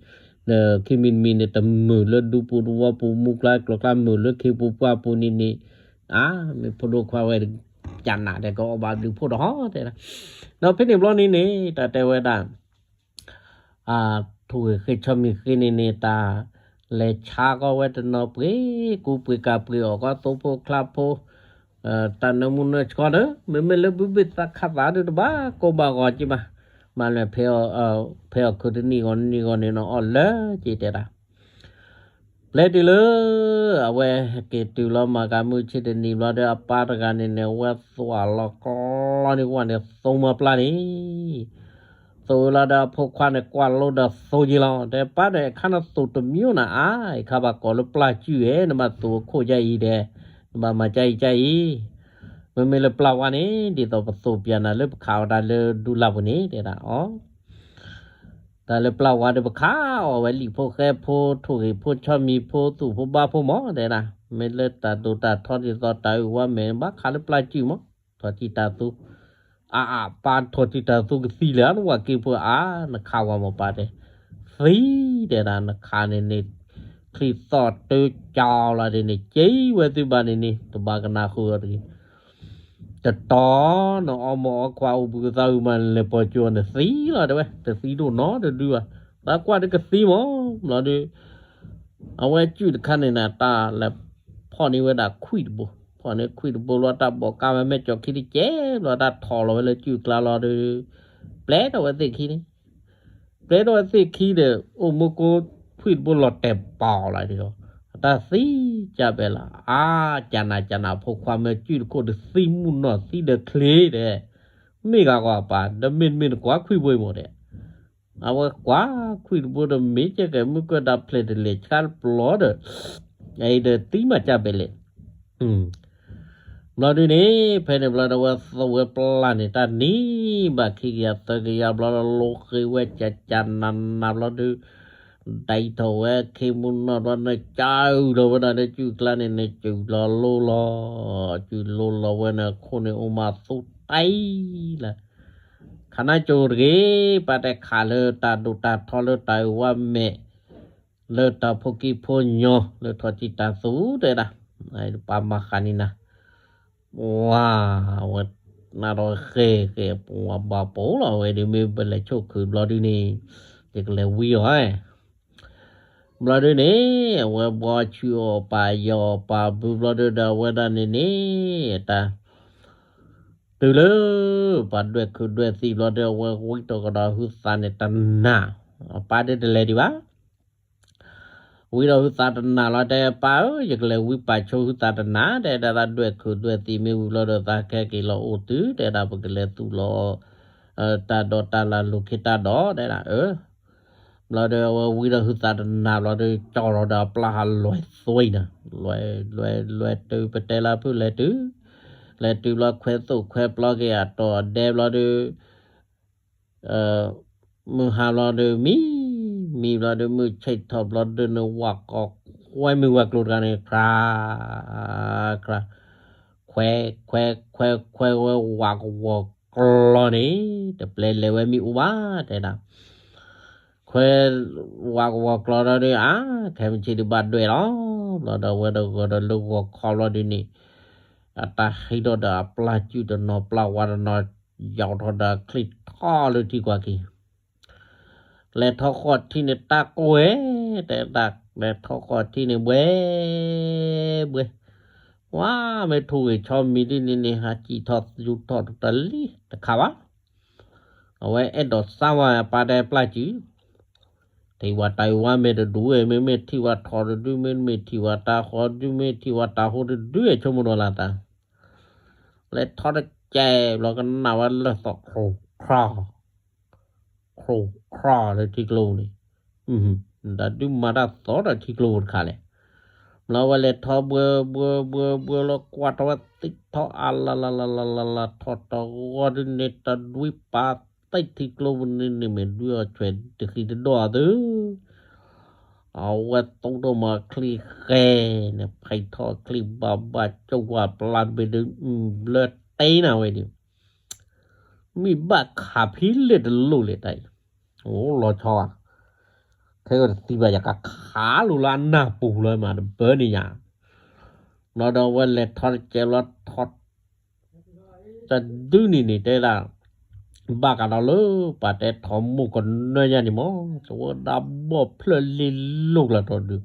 ဒီးခံမံၤတမံၤန့ၣ် တမုာ်လၢဒူပူၤသဝီပူၤ မူကျါကျိၤကျါ မုာ်လၢခ့ပူၤပှၢ်ပူၤန့ၣ်န့ၣ်, အါ မ့ၢ်ဖိဒိၣ်ခွါဝဲ ကနးဒဲးကအီၣ်ဘၣ်ဘျုးဖှိၣ်တဟီၣ်တဲဒၣ်. ဒီးဖဲန့ၣ်ဘျီန့ၣ်န့ၣ် တၢ်တဲဝဲဒၣ်, အထူၣ်ဂ့ၤဃ့ဆီမံၤဃ့န့ၣ်န့ၣ် တၢ်လဲၤဆါကီးဝဲတနီၤပှ့ၤ ကူပှ့ၤကၢ်ပှ့ၤအီၣ်ကီးသိဖိချါဖိ, တၢ်နၢမူနၢဆှီဒီး မ့မ့ၢ်လၢဘုဘ့ၣ်သးခးသးဒုးတဘၣ်ကိၢ်ဘၣ်ဂီၤက့ဘၣ်, မၤလၢ ဖဲအီၣ်ခုးတနံၣ်ဂီၤနံၣ်ဂီၤန့ၣ်နီၤ အီၣ်လၢက့တဲဒၣ် ပျဲတုၤလၢ အဝဲဟဲက့ၤတုၤလီၤမၤကၤမုၢ်ဆ့ၣ်တနံၤဘျီဒီး အပၢ်တဂၤန့ၣ်န့ၣ် အဝဲသွၣ်လီၤကီလီၤန့ၣ် ဝဲန့ၣ်သိမၤပျၢ်န့ၣ်, သိလီၤဒီးအဖိခွါန့ၣ် ကွၢ်လိဒီးသိက့လီၤ, တဲပၢ်ဒီး အခါနသိတမံၤနၤအါ, အခါဘၣ်ကိးလၢပျၢ်စုၣ်ဝဲ နဘၣ်သိအခိၣ်ဒ်အံၤဒီး နဘၣ်မၤဒ်အံၤဒ်အံၤ, မ့မ့ၢ်လၢပျၢ်ဝါန့ၣ် ဒ်သိးပသိးပျၢ်နၤလၢပခးအီၤတၢ်လၢဒူလၢ်ပူၤန့ၣ် တဲဒၣ်အီၤ တၢ်လၢပျၢ်ဝါဒီးပခးအီၤဝဲလံာ်ဖိဃဲဖိ ထူၣ်ဂ့ၤဖိဆီမံၤဖိ သူၣ်ဖိဘါဖိမး တဲဒၣ်, မ့ၢ်လၢတၢ်ဒိၣ်တၢ်ထီဒ်သိးတၢ်အုၣ်ဝါမဲာ် ဘၣ်ခးလၢပျၢ်စုၣ်မး, ထီၣ်ထံတၢ်သူ, အါအါ ပၢ်ထီၣ်ထံတၢ်သူကသံလၢနဝၤက့ဖိအါ, နခးဝဲမးပၢ်တဲ, သံ တဲဒၣ် နခးန့ၣ်န့ၣ် ချံသီၣ်တၢကၠီလီၤဒ်န့ၣ် က့ဝဲသုဘၣ်န့ၣ်န့ၣ် တဘၣ်ကနၣ်ဃုာ်အီၤတဂ့ၤ တတီၤ နအီမိၤအီခွါအိၣ်ဘှံးသးအုးမး လဲၤပိာ်ကၠိန့ၣ်သံလီၤတဲဝဲ, တသံဒိၣ်နီတဒုဘၣ်, သးကွၢ်တကသံမး, ဘျီဒီး အဝဲစုၣ်တခါန့ၣ်နၤ တၢ်လဲၤဖီၣ်န့ၢ်ဝဲဒၣ်ခွံၣ်တဘိ, ဖီၣ်န့ၢ်ခွံၣ်တဘိလီၤ တၢ်ဘီးကါဝဲမဲာ်ကၠီခံတကဲး ဘျီတၢ်ထီၣ်လီၤဝဲလၢစုၣ်ကျါလီၤဒီး ပျဲထီၣ်ဝဲသ့ၣ်ခံန့ၣ် ပျဲထီၣ်ဝဲသ့ၣ်ခံဒီး အိၣ်မူကိခွံၣ်တဘိလီၤတဲာ်ပီၤလီၤဒီး အတၢ်သံကၢ်ပဲလီၤ, အါ ကနၣ်ကနၣ်ဖိခွါမ့ၢ်စုၣ်တခိၣ်တသံမုၢ်နီၢ်သံဒီးချ့ဒီး မ့ၢ်ဂၤဂီၤအပၢ် ဒီးမ့တမ့ၢ်နကွၢ်ခွံၣ်ဘိအံၤမးဒီး အဝဲကွၢ်ခွံၣ်တဘိဒီး မ့ၢ်ကဲကဲမုၢ်ကၢၢ်တၢ်ဖျဲးတလဲၤဆါတပျီဒီး အံၤဒီးသံမးကၢ်ပဲလဲၣ် ဘျီဒုန့ၣ် ဖဲန့ၣ်ဘျီဒီးဝဲသဝဲပျၢ်န့ၣ် တၢ်နံၤဘၣ်ခံကယၤသၢကယၤဘျီဒီး လိဃ့ဝဲကၢ်ကၢ်နးနးဘျီဒု ဒိးထီၣ်ဝဲခ့မုၢ်နီၢ်ဘျီန့ၣ် ကၢ်အုၣ်လီၤဝဲဒၣ်လၢစုၣ်ကျါန့ၣ်န့ၣ် စုၣ်လီၤလိလီၤ စုၣ်လိလီၤဝဲန့ၣ် အခိၣ်န့ၣ်အိၣ်မးသူတၢ်လၢ ခးနါကၠိတဂ့ၤ ပာ်တဲခးလၢတၢ်ဒိၣ်တၢ်ထီလၢတၢ်အုၣ်ဝါမဲာ် လၢတၢ်ဖိကံၢ်ဖိညီ လၢထီၣ်ကံၢ်တၢ်သူတဲဒၣ် ပာ်မၤဃာ်န့ၢ်နၤ ဝါ အဝဲနၢ်ဒီးဃဲဃဲပဝါဘၣ်ပိာ်လီၤ အဝဲဒုးမ့ၢ်ပလဲၤဆိၣ်ခုးဘျီဒုန့ၣ် ယကလဲၤဝံအီၤ ဘျီဒုန့ၣ် အဝဲဘှီဆူအီၤပာ်ယီၤပာ်ဘုဘျီဒုဒီး အဝဲဒၣ်န့ၣ်န့ၣ် တၢ် တုၤလၢ ပှၤဒွဲၣ်ခုးဒွဲၣ်သံဘျီဒီး အဝဲဝံတီၢ်ကဒီးဟုသးန့ၣ်တနၤ, အပၢ်ဒုးတလဲၤဒံးဘၣ် ဝံဒီးဟုသးတနၤလီၤ တဲပၢ်ဧၢ ယကလဲၤဝံပာ်ဆိဟုသးတနၤ တဲဒၣ် သးဒွဲၣ်ခုးဒွဲၣ်သံမ့ၢ်ဝံၤလီၤဒီး သးကဟဲက့ၤလီၤအိၣ်တုၤ တဲဒၣ် ပကလဲၤသူၣ်လီၤ တၢ်ဒိးတၢ်လၢ်လူၤခ့တၢ်ဒိး တဲဒၣ် အၢ ဘျီဒီး အဝဲဝံဒီးဟုသးတနၤဘျီဒီး ကၠီထီၣ်ဒီးအပျၢ်ဟးလွဲၢ်သွံနၤ, လွဲၢ် လွဲၢ် လွဲၢ်တုၤပတဲလၢဖုလဲၤတုၤ, လဲၤတုၤဘျီခွဲးသိၣ်ခွဲးပျီက့ၤအတီၢ်အဒဲဘျီဒီး မုၢ်ဟါဘျီဒီးမံ, မံဘျီဒီးမုၢ်ဆ့ၣ်ထီၣ်ဘျီဒီးန့ၣ် ဝးကီခွဲးမုၢ်ဝဲၤကျိၤတဂၤန့ၣ် ခြး ခြး ခွဲး ခွဲး ခွဲး ခွဲးဝဲဝးကဝီၤကျီန့ၣ် တပျဲလဲၤဝဲမ့ၢ်အိၣ်ဘၣ် တဲဒၣ် ခွဲး ဝးကဝီၤကျီဒီး အါ ခဲမုၢ်ဆ့ၣ်ဒုးဘၣ်ဒွဲၣ်လီၤ, ဘျီဒီးဝဲဒီးဂီၤဒီးလၢဂီၤခီဘျီဒုန့ၣ် အတၢ်ဟံးထီၣ်ဒီးအပျၢ်စုၣ်တနီၤ ပျၢ်ဝါတနီၤ ယီၤထီၣ်ဒီးချံၣ်ထီၣ်လၢထံကွၢ်က့ၤ လဲၤထီၣ်ဃီၣ်ထံန့ၣ်တၢ်ကွဲ, တဲတၢ်လဲၤထီၣ်ဃီၣ်ထံန့ၣ်ဘှဲ ဘှဲ, ဝါ မ့ၢ်ထူၣ်ဂ့ၤဆီမံၤဒ်န့ၣ်န့ၣ် ဟးစံၣ်ထီၣ်ယူၤထီၣ်တလံတခါဘၣ်, အဝဲအဲၣ်ဒိးစါဝါအပၢ်တဲပျၢ်စုၣ် ထံၣ်ဝဲတၢ်ဝါမ့ၢ်တဒူၣ်ဝဲ မ့မ့ၢ်ထံၣ်ဝဲထီၣ်တဒု မ့မ့ၢ်ထံၣ်ဝဲတၢ်ဃီဒု မ့ၢ်ထံၣ်ဝဲတၢ်ဟိတဒု ဆိကမိၣ်ဒီးလၢတၢ် လဲၤထီၣ်တကဲဘျီကနၣ်ဝဲလၢသီၣ်ခရူၣ်ခရၣ် ခရူၣ်ခရၣ်လၢထံကျိန့ၣ်, တၢ်ဒုးမၤတၢ်သီတၢ်ထံကျိတခါလဲၣ်. ဘျီဝဲလဲၤထီၣ်ဘှဲဘှဲဘှဲဘှဲလီၤ ကွၢ်ထီၣ်ဝဲသံၣ်ထီၣ်အါလါလါလါလါလါလါ ထီၣ်တဂီၤဒုန့ၣ် တၢ်ဒွံပာ်သ့ထံကျိပူၤန့ၣ်န့ၣ် မ့ၢ်ဒွံအီၤဆွဲတဃံတဒီၣ်အသု အဝဲသိးထီၣ်မၤချံဃဲန့ၣ် ဖံးထီၣ်ချံဘၣ်ဘၣ်ကၠိဝၤပျၢ်တဘ့ၣ်ဒီး ဘျၢတ့နၤဝဲဒီး မ့ၢ်ဘၣ်ခးဖံးလဲၣ်တလိၣ်လဲၣ်တၢ်အံၤ, အိၣ်လီၤဆီဧါ, ခဲကတသံဘၣ်ယကခးလိာ်လၢအနၢ်ပူၤလီၤမးတဘၢန့ၣ်ယၤ, ဘျီဒီးအဝဲလဲၤထီၣ်တကဲလီၤထီၣ် တဒုန့ၣ်န့ၣ်တဲဒၣ် ဘၣ်ကဒီးလၢပှၤတဲထီၣ်မိၢ်ကနၢယၤန့ၣ်မး တဝဲဒၣ်ဘီၣ်ဖျၢၣ်လ့လိာ်ကျါထီၣ်ဒု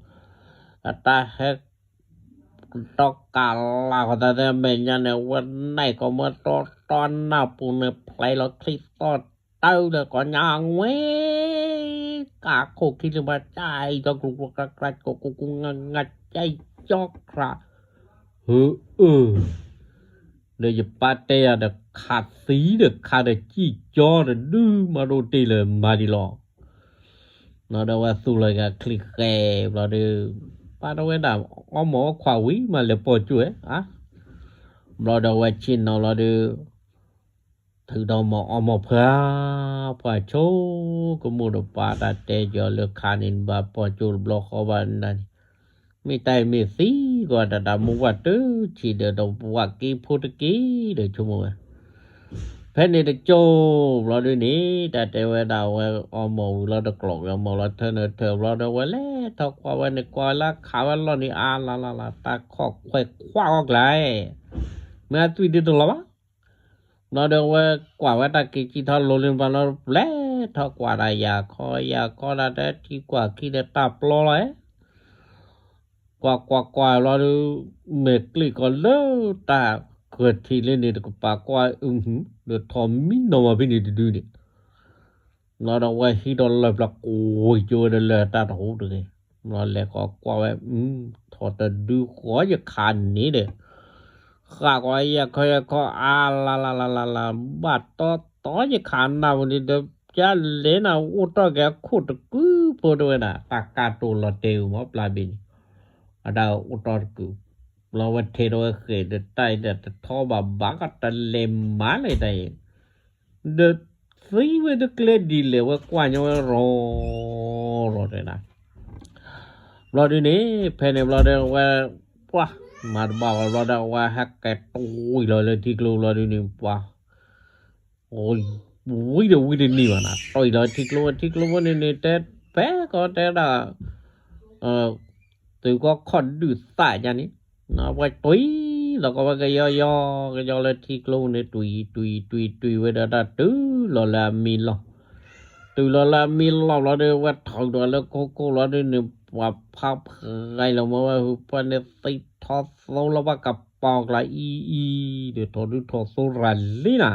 အတၢ်ဟဲ တီကးလၢ်ဃီသးသ့မဲာ်ညါန့ၣ် ဝဲနဲၣ်ကီးမၢတီတီနၢ်ပူၤန့ၣ် ဖျဲးလီၤချံသီၣ်တၢ်ဒီးကီၢ်ညါဝဲ ကးခိၣ်ခံလၢပှၤကၢအံၤ ဒီးကူကူငါငါကဲကီၢ်ခရၣ် ဟၢအၢ ဒီးယပၢ်တဲယၤဒီးခးသံဒီးခးဒီးစံၣ်ကၠီတဒုမၤဒိၣ်တ့ၢ်လၢမၤဒံးလီၤ. ဘျီဒီးဝဲသူၣ်လီၤက့ၤချံဃဲဘျီဒီး ပၢ်တဝဲဒၣ် အီမိာ်အီခွါဝံၤမးလဲၤပိာ်ကၠိၣ်ဝဲဧါ, ဘျီဒီးဝဲဆ့ၣ်နီၤလီၤဒီး ထုးဒီးမိာ်အီမိာ်ဖၢ ပှၤဆိကမိၣ်ဒီးပၢ်တၢ်တဲကီၤလၢခါန့ၣ် ဘၣ်ပိာ်ကၠိၣ်တဘျီဃီဘၣ်နၤန့ၣ် မ့ၢ်တၢ်အံၤမ့ၢ်သံကွၢ်တၢ်တၢ်မူဝဲတၢ်ဆံးဒီး ဒီးဝဲက့ၤဖိတက့ၢ်ဒီးဆိကမိၣ်ဝဲ ဖဲန့ၣ်တကၠိၢ်ဘျီဒုန့ၣ် တၢ်တဲဝဲဒၣ်ဝဲအီမိာ်ဝံၤလီၤတကျိာ်ဝံၤအီမိာ်လီၤထၢနၢထၢဘျီဒီးဝဲလဲၤထီၣ်ကွၢ်ဝဲန့ၣ်ကွၢ်လၢခးဝဲလီၢ်န့ၣ် အါလါလါလါ တၢ်ခီၣ်ခွဲးခွါအီၣ်ကျါ မ့ၢ်အသွံၣ်ဒုတလီၤဘၣ် ဘျီဒီးဝဲကွၢ်ဝဲတၢ်က့ၤစံၣ်ထီၣ်လိၤလံဘျီဒီး လဲၤထီၣ်ကွၢ်ဒၣ်ယၤခီယၤခီဒၣ်တဲထံကွၢ်ခံဒီးတၢ်ပျီလီၤ ကွၢ်ကွၢ်ကွၢ်ဘျီဒီး မဲာ်ကျ့ၣ်ကီးလၢတၢ်ကထံၣ်လံန့ၣ် တကပၤကွၢ်အု ဒီးထီၣ်မံနီၤမးဖဲန့ၣ်တဒုန့ၣ် ဘျီဒီးဝဲဟံးထီၣ်လၢပျၢၤကိးကၠိဝဲဒီးလၢတၢ်တဟူးတဂ့ၤ, ဘျီလဲၤကီးကွၢ်ဝဲ ထီၣ်တဒုဃီယခးန့ၣ်ဒီး ဃၣ်ကီးယခီယခီအါလါလါလါလါလါ ဘၣ်တီတီယခးနၢ်ပူၤန့ၣ်ဒီး ပျၢ်လဲၤနၤအိၣ်တီၢ်က့ၤအခိၣ်တကုဖိတဝဲဒၣ် တၢ်ကၢ်တိၢ်လီၤတဲာ်အုးမးပျၢ်ဘ့ၣ်န့ၣ် အဒၣ်အိၣ်တီၢ်တကု ဘျီဝဲထဲးထီၣ်ဝဲဃဲးဒီးတၢ်အံၤဒီးတထီဘၣ်ဘၣ်ကတလဲၤမၤလဲၣ်တၢ်အံၤ ဒီးသံဝဲတကျဲဒ်လဲၣ်ဝဲကွၢ်ညီဝဲရီၤ ရီၤတဲဒၣ် ဘျီဒုန့ၣ် ဖဲန့ၣ်ဘျီဒီးဝဲ ပှၤ မၤတဘၣ်ဝဲဘျီဒီးဝဲဟဲကဲတဝံၤလီၤလၢထံကျိဘျီဒုန့ၣ် ပှၤ ဝံၤဒီးဝံၤတနံၤဘၣ်နၤ တဝံၤလီၤထံကျိဝဲ ထံကျိဝဲန့ၣ်န့ၣ် တဲဖဲကီးတဲဒၣ် သုးကီၢ်ခီၣ်ဒုၣ်သၣ်ယါန့ၣ် ပှၤတွံၢ်လီၤကီးဝဲကယီယီ ကယီလၢထံကျိန့ၣ် တွံၢ်တွံၢ်တွံၢ်တွံၢ်ဝဲဒီးတၢ်တုၤလီၤလၢအမံလီၢ် တုၤလီၤလၢအမံလီၢ်ဘျီဒီး ဝဲထုးဒီးလၢခိခိၣ်လီၤဒုန့ၣ် ပှၤဖးဖှဲးလီၤမ့ၢ်ဝဲဟုပှၢ်န့ၣ် သံထီၣ်သိလီၤဘၣ်ကပီၤကျါအံၤအံၤ ဒီးထီၣ်ဒုထီၣ်သိရၤလံ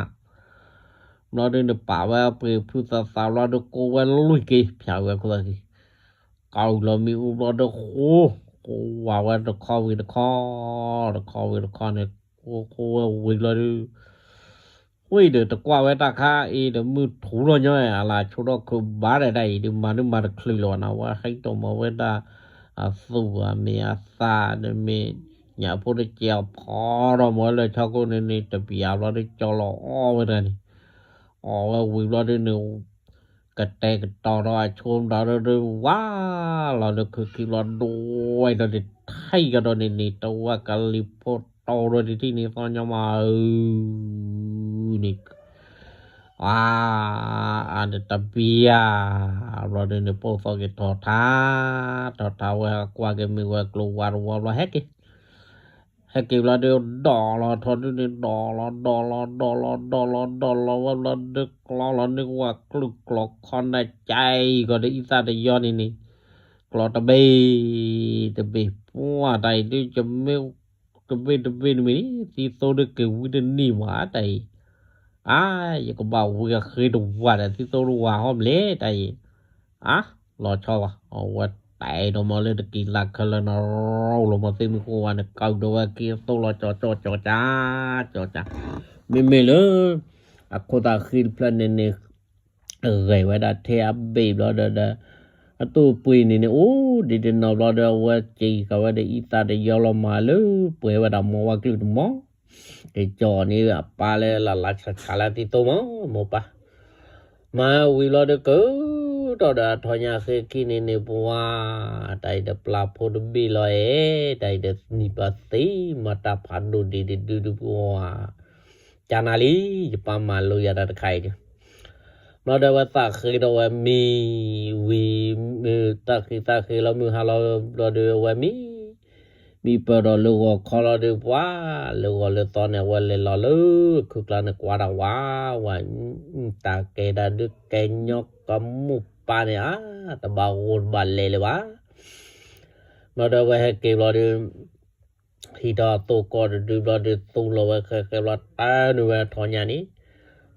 နၤ ဘျီဒုန့ၣ် ပာ်ဝဲအပှ့ၤဖုသးသးဘျီဒီး ကိးဝဲလွံၢ်က့ၤ ဖၠးဝဲခိၣ်သးက့ၤ ကီၢ်အူလီၤမ့ၣ်အူဘျီဒီးဃိ ဃိဝဲတခီဝံၤတခီ တခီဝံၤတခီန့ၣ် ဃိဃိဝဲဝံၤဘျီဒု ဃိဒီးတကွၢ်ဝဲတၢ်ခါအံၤဒီးမုၢ်ထူလီၤညီ အလၢဆိထီၣ်ခုးဘၣ်ဒီးတၢ်အံၤဒုး မၤဒုးမၤတချုးလၢၤဘၣ်နၤ ဝဲဟဲတီၢ်မၤဝဲဒၣ် အသူၣ်အမ့ၢ်အသးဒီးမ့ၢ် ညၣ်ဖိတကဲအီၤဖီထီၣ်မၤဝဲလၢဆီခိၣ်န့ၣ်န့ၣ် တပျၢ်ဘျီဒီးကၠီလီၤအီၣ်ဝဲတဂၤန့ၣ် အီၣ်ဝဲဝံၤဘျီဒုန့ၣ် ကတဲာ်ကတီၤဒီးအဆိဘျီဒီး ဝါလီၤဒီးခုခံဘျီဒွဲၣ်ဒီးန့ၣ် ထံၣ်ကဒီးန့ၣ်န့ၣ် တဝၢ်ကလံၤဖိတီဒီးတထံၣ်န့ၣ်သီညီမးဧၢ န့ၣ် အါ အါတပျၢ် ဘျီဒုန့ၣ် ပိာ်သီက့ၤထီၣ်ထါ ထီၣ်ထါဝဲဟးကွၢ်က့ၤမ့ၢ်ဝဲကျိဝါတဝီဘျီဟဲက့ၤ ဟဲက့ၤဘျီဒုး ဒီးလီၤထီၣ်ဒုန့ၣ် ဒီးလီၤ ဒီးလီၤ ဒီးလီၤ ဒီးလီၤ ဝဲဘျီဒုး ကျီလီၤန့ၢ်ဝဲကျုၢ်ကျီခီနၢ်ကၠဲကီးဒီးအံသၣ်တယီန့ၣ်န့ၣ် ကျီတဘ့ၣ် တဘ့ၣ် ပှၢ်တၢ်အံၤဒုး ယမ့ၢ် တဘ့ၣ်တဘ့ၣ်တမ့ၢ် သံသိဒုးက့ၤဝံတန့ၢ်ဘၣ်တၢ်အံၤ အါ ယကဘၣ်ဝံအဃ့တဝၤဒီး သံသိတဝၤဟီမ့ၢ်လဲၣ်တၢ်အံၤ အါ လီၤဆီဝဲ အဝဲတဲဒီးမ့ၢ်လၢတကံၢ်လၢ်ခဲလၢာ်နီၤ ရိလီၤမ့ၢ်သ့ၣ်မုၢ်ဃိဝဲန့ၣ် ကဒီးဝဲက့ၤသိၣ်လီၤကၠီကၠီကၠီကၠီ ကၠီကၠီ မ့မ့ၢ်လၢ အခိၣ်သးဃံတဖျၢၣ်န့ၣ်န့ၣ် ဂဲၤဝဲဒၣ်ထဲအဘ့ၣ်ဘျီဒီး အသူၣ်ပှ့ၤန့ၣ်န့ၣ် အိၣ်ဒံးတနီၤဘျီဒီး အဝဲစံးဃာ်ဝဲဒီးအံသၣ်တယီလီၤမးလၢပှဲၤဝဲဒၣ်မီဝါကလုၢ်တမီၤ က့ၤကၠီန့ၣ်အပၢ်လၢလၢ်လၢ်ဆးဆးလၢသံသိမး မိၢ်ပၢ် မၤဝံၤဘျီဒီး ကဒီးဒီးအထီၣ်ညါဃ့ခံန့ၣ်န့ၣ် ပှၤ တၢ်အံၤဒီးပျၢ်ဖိတဘ့ၣ်လီၤအဲၣ် တၢ်အံၤဒီးနံၣ်ပှၤသံမၤတၢ်ဖးဒိၣ်ဒံးတဒုဒုပှၤ ကနၤလံ ယပၢ်မၤလိယၤတၢ်တခါအံၤဒီး ဘျီဒီးအဝဲသးဃ့ဒီးအဝဲမံ ဝံၤ မုၢ်သးဃ့သးဃ့လီၤမုၢ်ဟါလီၤဘျီဒီးအဝဲမံ မံပၢၢ်ဒီးလၢဂီၤခီလီၤဒီးပှၤ လၢဂီၤလၢသီန့ၣ် အဝဲလဲၤလီၤလၢခုၣ်ကျါန့ၣ် ကွၢ်တၢ်ဝးဝး တၢ်ကဲဒၣ်ဒုးကဲညီကမိၢ်ပၢ်န့ၣ် အါ တဘၣ်ဂိၢ်တဘၣ်လဲၤလၢၤဘၣ် ဘျီဒီးအဝဲဟဲက့ၤဘျီဒီး ဟံးထီၣ်သိၣ်ကီၢ်တဒုဘျီဒီး သူၣ်လီၤဝဲဃဲဃဲဘျီတၢ်နုာ်ဝဲထီၣ်ညါန့ၣ်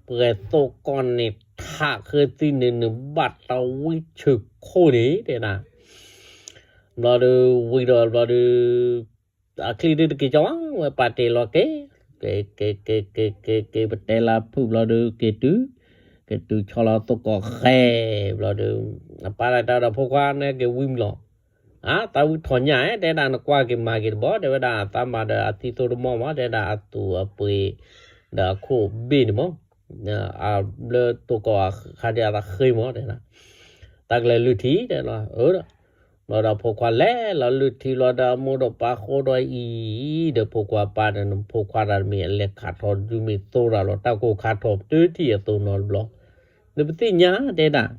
ပှဲၤသိၣ်ကီၢ်န့ၣ်ထးဃ့သံန့ၣ် နဘၣ်တဝံဆိၣ်ခိၣ်န့ၣ်တဲဒၣ် ဘျီဒီးဝံဒီးဘျီဒီး အချံဒုတက့ၤကၠီ ဝဲပာ်တ့ၢ်လီၤက့ၤ က့ၤ က့ၤ က့ၤ က့ၤ က့ၤ က့ၤ ပတဲလၢဖုၣ်ဘျီဒီး က့ၤတုၤ က့ၤတုၤဆီလီၤသိၣ်ကီၢ်ဃဲ ဘျီဒီး အပၢ်တၢ်တဲဒီးဖိခွါန့ၣ်က့ၤဝံမးလီၤ အသးဝံထီၣ်ညၣ် တဲဒၣ်နကွၢ်က့ၤမၤက့ၤတဘီ တဲဝဲဒၣ်အသးမၤဒီးအသံသိတမီၢ်မး တဲဒၣ်အသူၣ်အပှ့ၤ ဒီးအခိၣ်ဘ့ၣ်န့ၣ်မး အဘျၢသိၣ်ကီၢ်အခါဒ်အသးဃ့မး တဲဒၣ် တၢ်ကလဲၤလုၢ်ထံ တဲလီၤ အၢ ဘျီဒီးဖိခွါလဲၤလီၤလုၢ်ထံလီၤဒီး အမိၢ်ဒီးပၢ်ဃိဒီးအံၤ ဒီးဖိခွါပၢ်ဒီး နဖိခွါတၢ်တမံၤ အလဲၤခးထီၣ်ဒုးမ့ၢ်သိတၢ်လီၤ တၢ်ကိၢ်ခါထီၣ်ပတုၤထံၣ်အသိးနီတဘျီ နပသ့ၣ်ညါတဲဒၣ်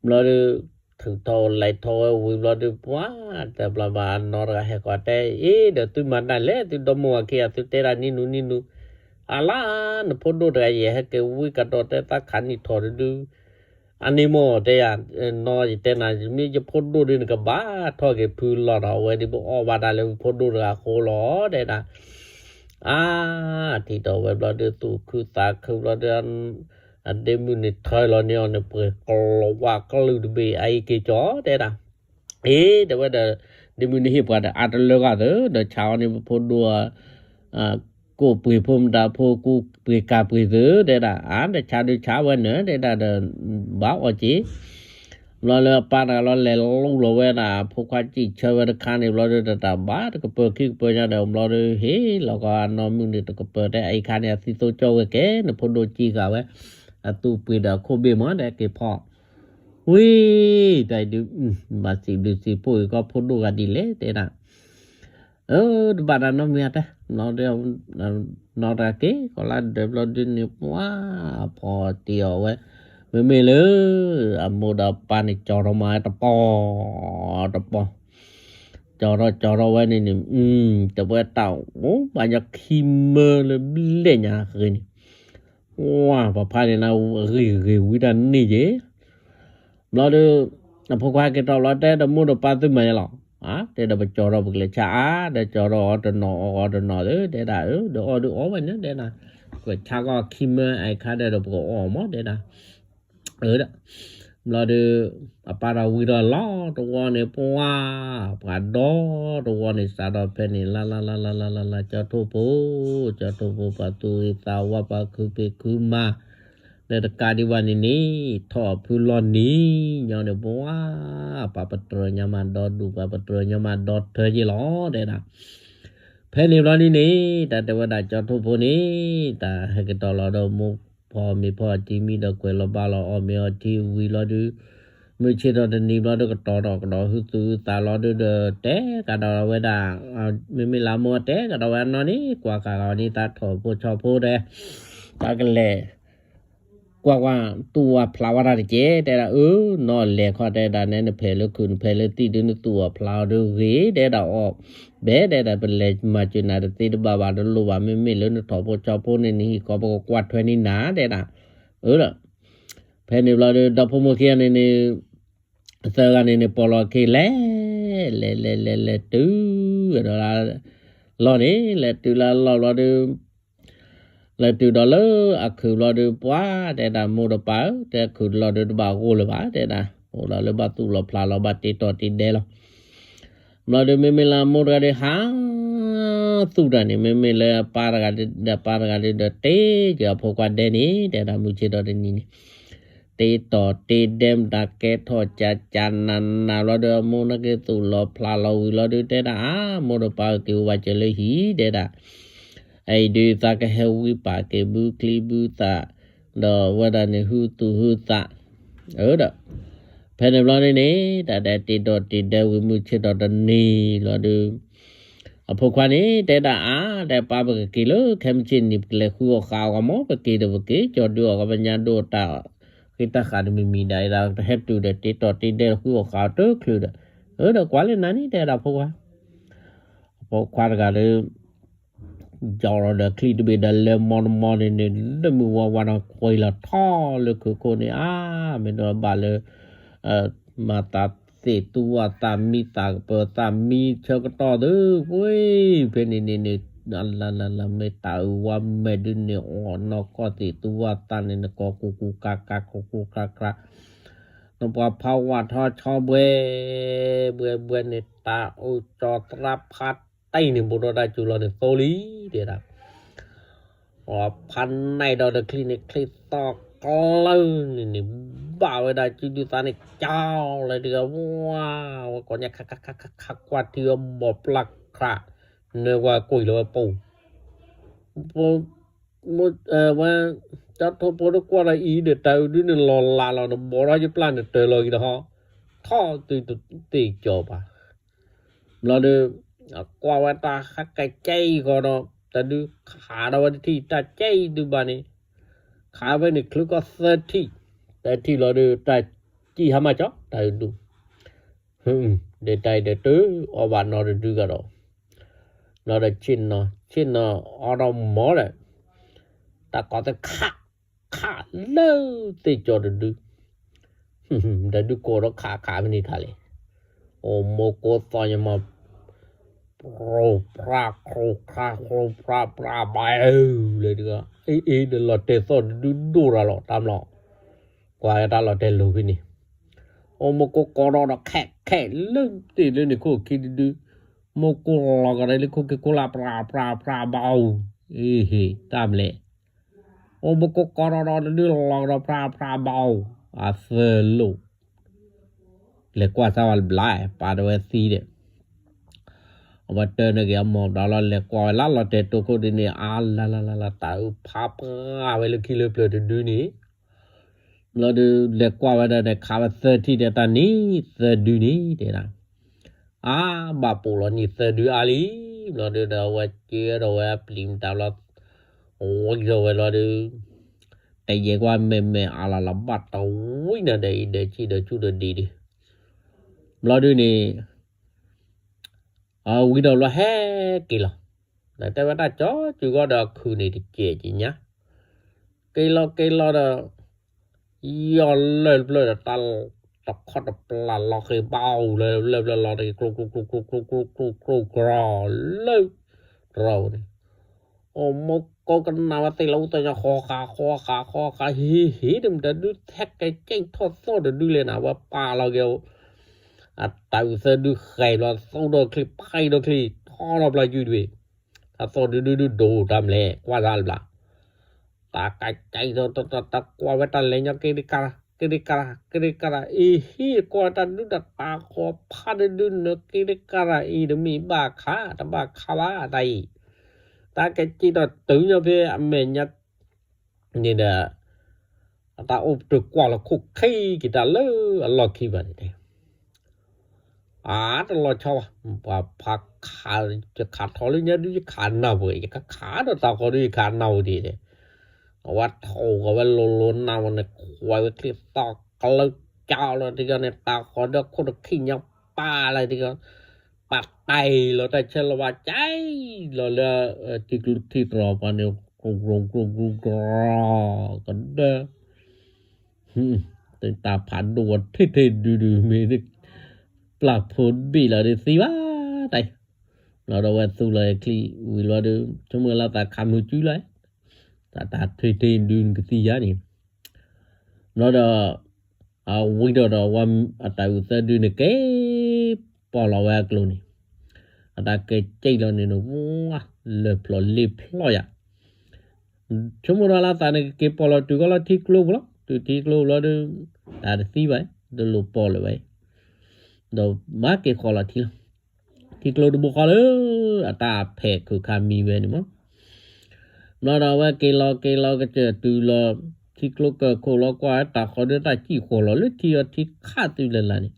ဘျီဒီး ထုးထီၣ်လဲၤထီၣ်ဝဲဝံၤဘျီဒီး ပှၤ တဘျီဘၣ်အနီၢ်တဂၤဟဲဃီၤတဲ အ့ ဒီးသုမၤတၢ်လဲၣ် သုဒီမါဝၤခံဂၤ သုတဲဒၣ်နံၣ်နူနံၣ်နူ အလါ နဖိဒိၣ်တဂၤ ယဟဲက့ၤဝံကဒီးတဲသးခးနံၣ်ထီၣ်တဒု အန့ၣ်မ့ၢ်တဲယၤ နီၢ်ယတဲနၤ မ့ၢ်ယဖိဒိၣ်ဒုး နကဘၣ်ထီၣ်က့ၤဖုလီၤဒီး အဝဲဒ်ပအီၣ်ဘၣ်တၢ်လၢပဖိဒိၣ်တဂၤအဃိလီၤ တဲဒၣ် အါ ထံၣ်ထီၣ်ဝဲဘျီဒီး သူၣ်ခုသးခုဘျီဒီး အဒ့မုၣ်န့ၣ်ထၢလီၤန့ၢ်အီၤန့ၣ် ပှဲၤကလီၤဝါကလုၢ်တဘ့ၣ် အအံၤက့ၤကၠီ တဲဒၣ် အ့ တဲဝဲဒီး ဒ့မုၣ်န့ၣ်ဟ့ၣ်ပှၤဒီးအါတလၢဂၤသု ဒီးဆါအီၤန့ၣ် ပဖိဒိၣ် ကိၣ်ပှ့ၤဖိမတၤဖိ ကိၣ်ပှ့ၤကၤပှ့ၤသု တဲဒၣ် အါ ဒီးဆါဒုးဆါဝဲန့ၣ် တဲဒၣ်ဒီး ဘၣ်အီၣ်က့ၤ ဘျီလၢအပၢ်တဂၤလီၤလဲၤလူလီၤဝဲဒၣ် ဖိခွါစံးဆၢဝဲတခါန့ၣ် ဘျီဒီး တၢ်ဘၣ်တကပၢၤခံကပၢၤညါဒီး ဘျီဒီး ဟ့ၣ်လီၤကီးအနီၢ်မုၣ်န့ၣ်တကပၢၤ တဲအအံၤခါန့ၣ် အသံသိကၠီဝဲကဲ နဖိဒိၣ်စံးဃာ်ဝဲ အသူၣ်ပှ့ၤဒီးအခိၣ်ဘ့ၣ်မး တဲက့ၤဖီၣ် ဝံ တၢ်အံၤဒုး ဘၣ်စံးဘျုးစံးဖှိၣ်အံၤကီၢ်ဖိဒိၣ်ဂၤဒ်လဲၣ် တဲဒၣ် အၢ တဘၣ်တၢ်နီတမံၤအတဲ ဘျီဒီး နီၢ်တၢ်က့ၤကီးလၢဒၢးဘျီဒုးန့ၣ် ပှၤ ဖီၣ်တ့ၢ်အီၤဝဲ မ့မ့ၢ်လၢ အမိၢ်ဒီးပၢ်န့ၣ် ကၠီထီၣ်မးတပီၤ တပီၤ ကၠီထီၣ်ကၠီထီၣ်ဝဲန့ၣ်န့ၣ် တဝဲတၢ်အိၣ်ဘၣ်ညီခံမၢလၢဘျဲၣ်ညါဃ့န့ၣ် ဝါ ပဖါန့ၣ်နဂ့ၤဂ့ၤဝံတၢ်န့ၣ်က့ၤ ဘျီဒီး အဖိခွါက့ၤထီၣ်ဘျီတဲဒီးမိၢ်ဒီးပၢ်သုမၤယဲလီၤ တဲဒီးပကၠီထီၣ်ပကလဲၤဆါအါ ဒီးကၠီထီၣ်အီၤတနီၤအီၣ်အီၤတနီၤသု တဲဒၣ်အၢ ဒီးအီၣ်ဒုးအီၣ်ဝဲန့ၣ် တဲဒၣ် ပကဆါကီၢ်ခံမၢအံၤခါဒီး ဒီးပကအီၣ်မး တဲဒၣ် အၢ ဘျီဒီး အပၢ်ဒီးဝံၤဒီးလီၤတဝီန့ၣ် ပှၤ ပှၤဒီတဝီန့ၣ် စးထီၣ်ဖဲန့ၣ် လါလါလါလါလါလါလါ ကၠီထိၣ်ဖိ ကၠီထိၣ်ဖိ ပှၤသူၣ်ဂ့ၤသးဝါ ပှၤခုဖံးခုမၤ လၢတကးဒံးဘၣ်န့ၣ်န့ၣ် ထီၣ်အဖုလီၢ်နံၤညီန့ၣ် ပှၤ ပှၤပတြၢၤညါမးဒီဒူၣ် ပှၤပတြၢၤညါမးဒီထၢက့ၤလီၤ တဲဒၣ် ဖဲန့ၣ်ဘျီန့ၣ်န့ၣ် တၢ်တဲဝဲဒၣ်ကၠီထိၣ်ဖိန့ၣ် တၢ်ဟဲက့ၤတီၢ်လီၤဒီးမိၢ်ဖီၣ်မ့ၤဖီၣ်အီထံမံဒီးကွဲးလီၤဘါလီၤအီၣ်မ့ၤအီထံဝံၤလီၤဒုး မုၢ်ဆ့ၣ်ထီၣ်တနံၤဘျီဒီးကတီၤထီၣ်ကဒီးဟုသူၣ်ဟုသးလီၤဒုးဒီး တဲကဒီးဝဲဒၣ် မ့မ့ၢ်လၢမိၢ်တဲကဒီးဝဲနီၢ်န့ၣ် ကွၢ်ဃာ်ဂီၤန့ၣ် သးထီၣ်ဖိဆီဖိဒီး တၢ်ကလဲၤ ကွၢ်ကွၢ် သူၣ်ဝါဖျါဝဲဒၣ်တက့ၢ် တဲဒၣ်အၢ နီၢ်လဲၤခီတဲဒၣ်နဲ နဖဲးလၢခုး နဖဲးလၢသံၣ်ဒုး နသူၣ်ဝါဖျါအီၤဒုးဂ့ၤ တဲဒၣ်အီၣ် ဘဲ တဲဒၣ်ပလဲၤမၤစၢၤနၤတသ့တဘၣ်ဘၣ်တလိၣ်ဘၣ် မ့မ့ၢ်လၢနထီၣ်ဖိဆီဖိန့ၣ် နဟံၣ်ဃီပကကွၢ်ထွဲန့ၢ်နၤ တဲဒၣ် အၢ ဖဲန့ၣ်ဘျီဒီး ဒီဖိမိၢ်ခံဂၤန့ၣ်န့ၣ် သၢဂၤန့ၣ်န့ၣ် ပိာ်လီၤခ့လဲၤ လဲၤလဲၤလဲၤလဲၤတုၤ ဒီးလီၢ်န့ၣ် လဲၤတုၤလၢလီၢ်ဘျီဒီး လဲၤတုၤဒီးလၢအခုးဘျီဒီး ပှၤ တဲဒၣ်မိၢ်ဒီးပၢ်ဧၢ တဲခုးတလီၢ်ဒီးတဘၣ်ဂိၢ်လၢၤဘၣ် တဲဒၣ် အိၣ်ဒီးလၢဘၣ်သူၣ်လီၤဖျးလီၤ ဘၣ်တ့တီၢ်တ့ဒဲလီၤ. ဘျီဒီး မ့မ့ၢ်လၢအမိၢ်တဂၤဒီး ဟးသူၣ်တၢ်န့ၣ် မ့မ့ၢ်လၢအပၢ်တဂၤဒီး ပၢ်တဂၤဒီးတ့က့ၤအဖိခွါဒဲန့ၣ် တဲဒၣ်မုၢ်ဆ့ၣ်ထီၣ်တနံၤန့ၣ် တ့တီၢ်တ့ဒဲမတၤကဲထီၣ်ကၠးကၠးနးနး ဘျီဒီး အမိၢ်န့ၣ်က့ၤသူၣ်လီၤဖျးလီၤဝံၤလီၤဒီး တဲဒၣ်အါ မိၢ်ဒီးပၢ်က့ၤအိၣ်ဘၣ်စၢၤလၢဟံၣ် တဲဒၣ် အအံၤဒုးသးကဟဲဝံပာ်က့ၤဘုချံဘုသၣ် ဒီးဝဲဒၣ်န့ၣ် ဟုသူၣ်ဟုသး အၢဒီး ဖဲန့ၣ်ဘျီန့ၣ်န့ၣ် တၢ်ဒဲးတ့ဒီးတ့ဒဲဝံၤ မုၢ်ဆ့ၣ်ထီၣ်တနံၤလီၤဒီး အဖိခွါန့ၣ် တဲဒၣ်အါ တဲပၢ် ပကက့ၤလၢခဲမုၢ်ဆ့ၣ်နံၤ ပကလဲၤဃုအီၣ်ဃာ်အီၤဂီၢ်မး ပက့ၤဒီးပက့ၤ ကၠီဒုးအီၣ်ကပညါဒိၣ်တၢ် ဃ့တၢ်ဃာ်တမံၤမံၤဒၣ်အံၤ တဟဲတုၤဒီးတ့တီၢ်တ့ဒဲဃုအီၣ်ဃာ်အီၤတချုးဒီး အၢဒီးကွၢ်လၢနၤန့ၣ် တဲဒၣ်ဖိခွါ အဖိခွါတဂၤဒီး ယီၤလီၤဒီးချံတဘ့ၣ်ဒီးလဲၤမီတမီန့ၣ်န့ၣ် လၢမုၢ်ဝါဝါဒီးကွံာ်လီၤထီၣ်လၢခုခိၣ်န့ၣ် အါ မ့ၢ်ဒီးဘၣ်လၢ မၤသးသ့ၣ်သူဝၣ်သးမံသးကပၢၤသးမံဆၢကတီၢ်သု ကွံာ်ဖဲန့ၣ်န့ၣ်န့ၣ် လၢလၢလၢမ့ၢ်တၢ်အုၣ်ဝါမဲာ်ဒုးန့ၣ် အီၣ်နီၢ်ကီၢ်သ့ၣ်သူဝၣ်သးန့ၣ် နကိးကူကူကါကါကူကူကါကါ နပှၤဖးဝါထီၣ်ဆီဘှဲ ဘှဲဘှဲန့ၣ် တၢ်အိၣ်ကၠီသရၣ်ဖးတံၢ်န့ၣ် ဘူးဒီးတၢ်စူၤလီၤန့ၣ်သိလံ တဲဒၣ် အဖးနံၣ်ဒီးတချံန့ၣ် ချံသီၣ်ကျၢၢ်န့ၣ်န့ၣ် ဘၣ်ဝဲဒၣ်စုဒုသးန့ၣ် ကၠီလၢတဂၤ ဝါ ဝဲကိးညါ ခါခါခါခါခါ ကွၢ်ထံဝဲဘီၣ်ပျၢ်ခရး နၢကွၢ်ကွံာ်လီၤဝဲပူၤ ဝဲ ကၠီထိၣ်ဖိတကွၢ်ဒီးအံၤဒီး တၢ်အုၣ်ဒုန့ၣ်လီၤလးလီၤ နဘီထီၣ်ယပျၢ်န့ၣ်တၢၤလီၤက့ၤတဟီ ထီၣ်သုတသ့ၣ်ကၠီဘၣ် ဘျီဒီး ကွၢ်ဝဲတၢ်ဟးကဲကဲအံၤဃီဒီး တၢ်ဒုးခးဒီးဝဲတထံၣ် တၢ်ကဲအံၤဒုးဘၣ်န့ၣ် ခးဖဲန့ၣ်ချုးကီၢ်သၢထံၣ် သၢထံၣ်လီၤဒီး တၢ်စံၣ်ဟါမၢ်ကၠီ တၢ်အုၣ်ဒု ဒီးတၢ်အံၤဒီးတအီၣ်ဘၣ်နီတဒုကဒီး ဘျီဒီးဆ့ၣ်နီၤ ဆ့ၣ်နီၤအီၣ်ဒီးမီၤဒီး တၢ်ကိးသ့ၣ်ခး ခးလၢသ့ၣ်ကၠီတဒု တဒုကိးဒီးခးခးဖဲန့ၣ်ခါလဲၣ် အိၣ်မိၢ်ကိးသီညါမး ပြိပြခရူခရခရူပြပြဘၣ်အၢလၢတဂၤ အ့အ့ဒီးလီၤတဲာ်သီၣ်တဒုဒိၣ်ရၤလီၤတၢ်မျီၢ် ကွၢ်တၢ်လီၤတဲာ်လိၤဖဲန့ၣ် အိၣ်မိၢ်ကိးကိးဒီးဒီးခဲခဲလၢတ့ၢ်လၢန့ၣ်ခိၣ်ခံတဒု မိၢ်ကိးလီၤကဒီးလၢခိၣ်ခံခိၣ်လၢပြပြပြဘၣ်အူ အ့ဟ့ၣ်တၢ်မလဲၣ် အိၣ်မိၢ်ကိးကိးဒီးဒီးတဒုလီၤကဒီးပြပြဘၣ်အူ အသၢလိၣ် လဲၤကွၢ်စၢ်ဝဲလၢဘျါ ပာ်တဝဲသံဒီး အဝဲတၢ်န့ၣ်က့ၤအမိၢ်ဘျီလီၤ လဲၤကွၢ်ဝဲလၢလီၤတဲာ်တိခိၣ်ဒ်န့ၣ် အါလၢလၢလၢလၢ တၢ်အုၣ်ဖးပှၢ်ဝဲလၢခံလၢပျၢၤတဒုန့ၣ် ဘျီဒီး လဲၤကွၢ်ဝဲဒၣ်ဒီး ခးဝဲသၢထံၣ်ဒီးတၢ်နံၤသၢဒုန့ၣ် တဲဒၣ် အါ ဘၣ်ပိာ်လီၤနံၤသၢဒုအါလံ ဘျီဒီး ဒီးအဝဲကဲဒီးဝဲအပျံၤမတၤဘျီ ဝံၤဒီးဝဲလီၤဒီး တယဲၢ်ကွၢ်မဲာ်မဲာ်အါလီၤလီၤ ဘၣ်တဝံၤနၤဒီးအံၤဒီးဆံးဒီးဆူၣ်ဒီးဒံးဒီး ဘျီဒုန့ၣ် အဝံၤဒီးဘျီဟဲက့ၤလီၤ ဒီးတဲဝဲတၢ်ကၠီစုၤဂီၢ်ဒီးအခုးန့ၣ်တကဲးက့ၤညါ က့ၤလီၤက့ၤလီၤဒီး ယီၤလၢၢ်တဖျၢၣ်ဒီးတၢ် တခီတပျၢ်လီၤဃ့ၤဘၣ်အူလၢလၢၢ်ဖျၢၣ်လီၤတက့ၤ ကျိကျိကျိကျိကျိကျိကျိကျိကျိကျိလၢ တရီန့ၣ် အိၣ်မိၢ်ကိးကနၣ်ဝဲသ့ၣ်လီၤ အူသညါဃီဃာ်ဃီဃာ် ဟ့ၣ်ဟ့ၣ် တမတၤဒုးထဲကဲကဲထီၣ်သီၣ်တဒုလဲၣ်နၤ ဝဲပာ်လီၤက့ၤ အတၢ်အုၣ်သၢဒုဃဲၤဘျီ သူဒီးချံ ပှဲၤဒီးချံ ထီၣ်ဒီးပျၢ်ယုၢ်တဘ့ၣ် တၢ်သီၣ်ဒုဒုဒုဒိၣ်တၢ်မလဲၣ် ကွၢ်တၢ်လၢဘျါ တၢ်ကဲကဲထီၣ် တၢ်ကွၢ်ဝဲတၢ်လဲၤညီ က့ၤတကရၢ် က့ၤတကရၢ် က့ၤတကရၢ် အ့ဟ့ၣ် ကွၢ်တၢ်ဒုးဒီးတၢ်ဃီဖးဒုဒုနၢၤ က့ၤတကရၢ်အံၤ တမ့ၢ်ဘၣ်ခး တဘၣ်ခးဘၣ်တၢ်အံၤ တၢ်ကဲကဲထီၣ်တုၤညီဖဲအမဲာ်ညါ န့ၣ်ဒီး အတၢ်အိၣ်ပတုာ်ကွၢ်လီၤခိၣ်ခံက့ၤတၢ်လၢအလီၢ်ခံဘၣ်န့ၣ်တဲ အါ တလီၤဆီဘၣ် ပှၤဖးခး ယခးထီၣ်လၢညါဒု ယခးနၢ်ပူၤ ယကခးဒီးတၢ်ဃီဒု ယခးနၢ်ပူၤဒံးန့ၣ် အဝဲထိၣ်ကီးဝဲလိၤလိၤနၢ်ပူၤန့ၣ် ခွဲးဝဲချံသီၣ်ကလၢကၠီလီၤတဂၤန့ၣ် တၢ်ဃီဒုခိၣ်တခံညါပာ်လၢတဂၤ ပာ်တၢ်လီၤတၢ်ဆဲးလီၤဘၣ်ကၠီလီၤလၢ ထံကျိထံတြီၤပှၤန့ၣ် ကြူကြူကြူကြူကြူ ကဒၢ တၢ်ဖးဒိၣ်ဝဲထံၣ်ထံၣ်ဒုဒုမ့ၢ် ပျၢ်ဖိတဘ့ၣ်လီၤဒီးသံဘၣ်တၢ် ဘျီဒီးဝဲသူလီၤချံဝံၤလီၤဒီး ဆိကမိၣ်လၢသးခးမုၢ်စုလီၤ တၢ်တၢ်ထံၣ်ထံၣ်ဒုနကသံယါန့ၣ် ဘျီဒီး အဝံဒီးဒီးဝဲအတၢ်အုးသၢဒုန့ၣ်က့ၤ ပီၢ်လီၤဝဲအကျိၤန့ၣ်, အတၢ်က့ၤစံၣ်လီၤန့ၣ်န့ၣ် ဝါ, လၢၢ်ဖျိးလ့ဖျိးယၤ, ဆိကမိၣ်ဒီးလၢသးန့ၣ် ကက့ၤပီၢ်လီၤတုၤဃီလီၤထံကျိပူၤလီၤ, တုၤထံကျိပူၤလီၤဒီး တၢ်တသံဘၣ်, တလိၣ်ပီၢ်လၢၤဘၣ်, ဒီးမၤက့ၤဃီၤလီၤထံလီၤ, ထံကျိတဘိဃီလၢ အတၢ်ဖဲးခုးခါမံဝဲန့ၣ်မး ဘျီဒီးအဝဲက့ၤလီၤက့ၤလီၤကစၢၢ်တုၤလီၤ ထံကျိကၢၢ်ခိၣ်လီၤကွၢ် တၢ်ဃီၤဒုးတၢ်စံၣ်ဃီၤလီၤလၢထံအီၤထံခးသုလၢ်လၢ်န့ၣ်,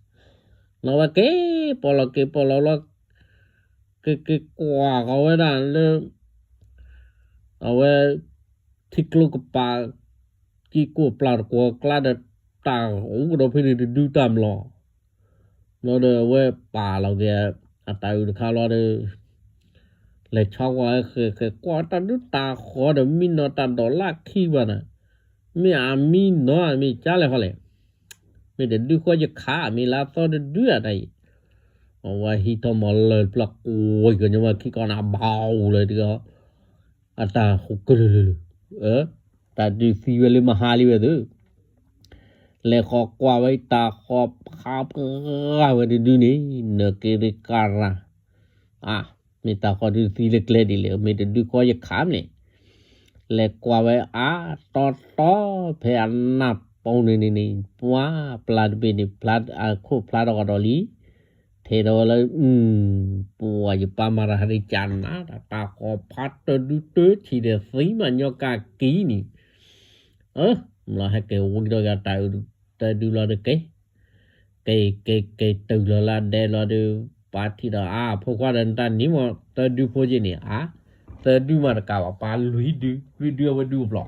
ဘျီဝဲက့ၤပီၢ်လီၤက့ၤပီၢ်လီၤလီၤ, က့ၤက့ၤကွၢ်ဃီၤဝဲဒၣ်လၢ အဝဲ ထံကျိကပၤ ကံၢ်ကိၣ်ပျၢ်တကွီၤကျါဒီး တၢ်အိၣ်ကဒီးဖဲန့ၣ်တဒုတၢ်မျီၤ ဘျီဒီးအဝဲပာ်လီၤက့ၤ အတၢ်အုးတခါလီၤဒီး လဲၤဆီကွၢ်ဃဲၤဃဲၤကွၢ်တၢ်ဒုးတၢ်ဃီၤဒီး မံနီၤတၢ်ဒိးလၢခံဘၣ်န့ၣ်, မ့ၢ်အမံနီၤ မ့ၢ်ကၢ်လဲၣ်ဃီလဲၣ်, မ့ၢ်တဒုဃီယခး မ့ၢ်လၢအသီတဒုအတၢ်အံၤ, အဝဲဟံးထီၣ်မီၤလၢၢ်တဖျၢၣ် ကွံာ်ကညီမခံကီးန့ၣ် ဘၣ်အိၣ်လၢတကီး အတၢ်ဃိကလုာ်လၢ်လၢ်, တၢ်ဒုးသံဝဲလၢမဟါလံဝဲသု, လဲၤဃီၤကွၢ်ဝဲတၢ်ဃီၤဖးပှၢ်ဝဲတဒုန့ၣ် နက့ၤရကၤရၤ, အါ, မ့ၢ်တၢ်ဃီၤဒုးသံလၢကျဲဒ်လဲၣ် မ့ၢ်တဒုဃီယခးမ့ၢ်န့ၣ်, လဲၤကွၢ်ဝဲအါတီတီဖဲအနၢ်ပူၤန့ၣ်န့ၣ်န့ၣ် ပှၤပျၢ်တဘ့ၣ်န့ၣ် ဖျါအခိၣ်ဖျါထီၣ်ကဒီးလံ ထဲဒီးဝဲလၢ ပှၤယပၢ်မၤတၢ်ဟဲဒ်ကၢ်နၤ တၢ်ဃီၤဖးတဒုတထံၣ်ဒီးသံမးညီကၢ်ကံန့ၣ်, ဘျီဟဲက့ၤဝံၤဒီးယတၢ်အုးတဒုလီၤဒီးက့ၤ, က့ၤက့ၤက့ၤတုၤလီၤလၢဒဲလီၤဒီး ပၢ်ထံၣ်ဒီးအါ ဖိခွါဒီးနတၢ်နံၤမး သၢဒုဖိက့ၤန့ၣ် အါ, သၢဒုမးတကးဘၣ် ပၢ်လွံၢ်ဒု လွံၢ်ဒုအဝဲဒုအဘျီ,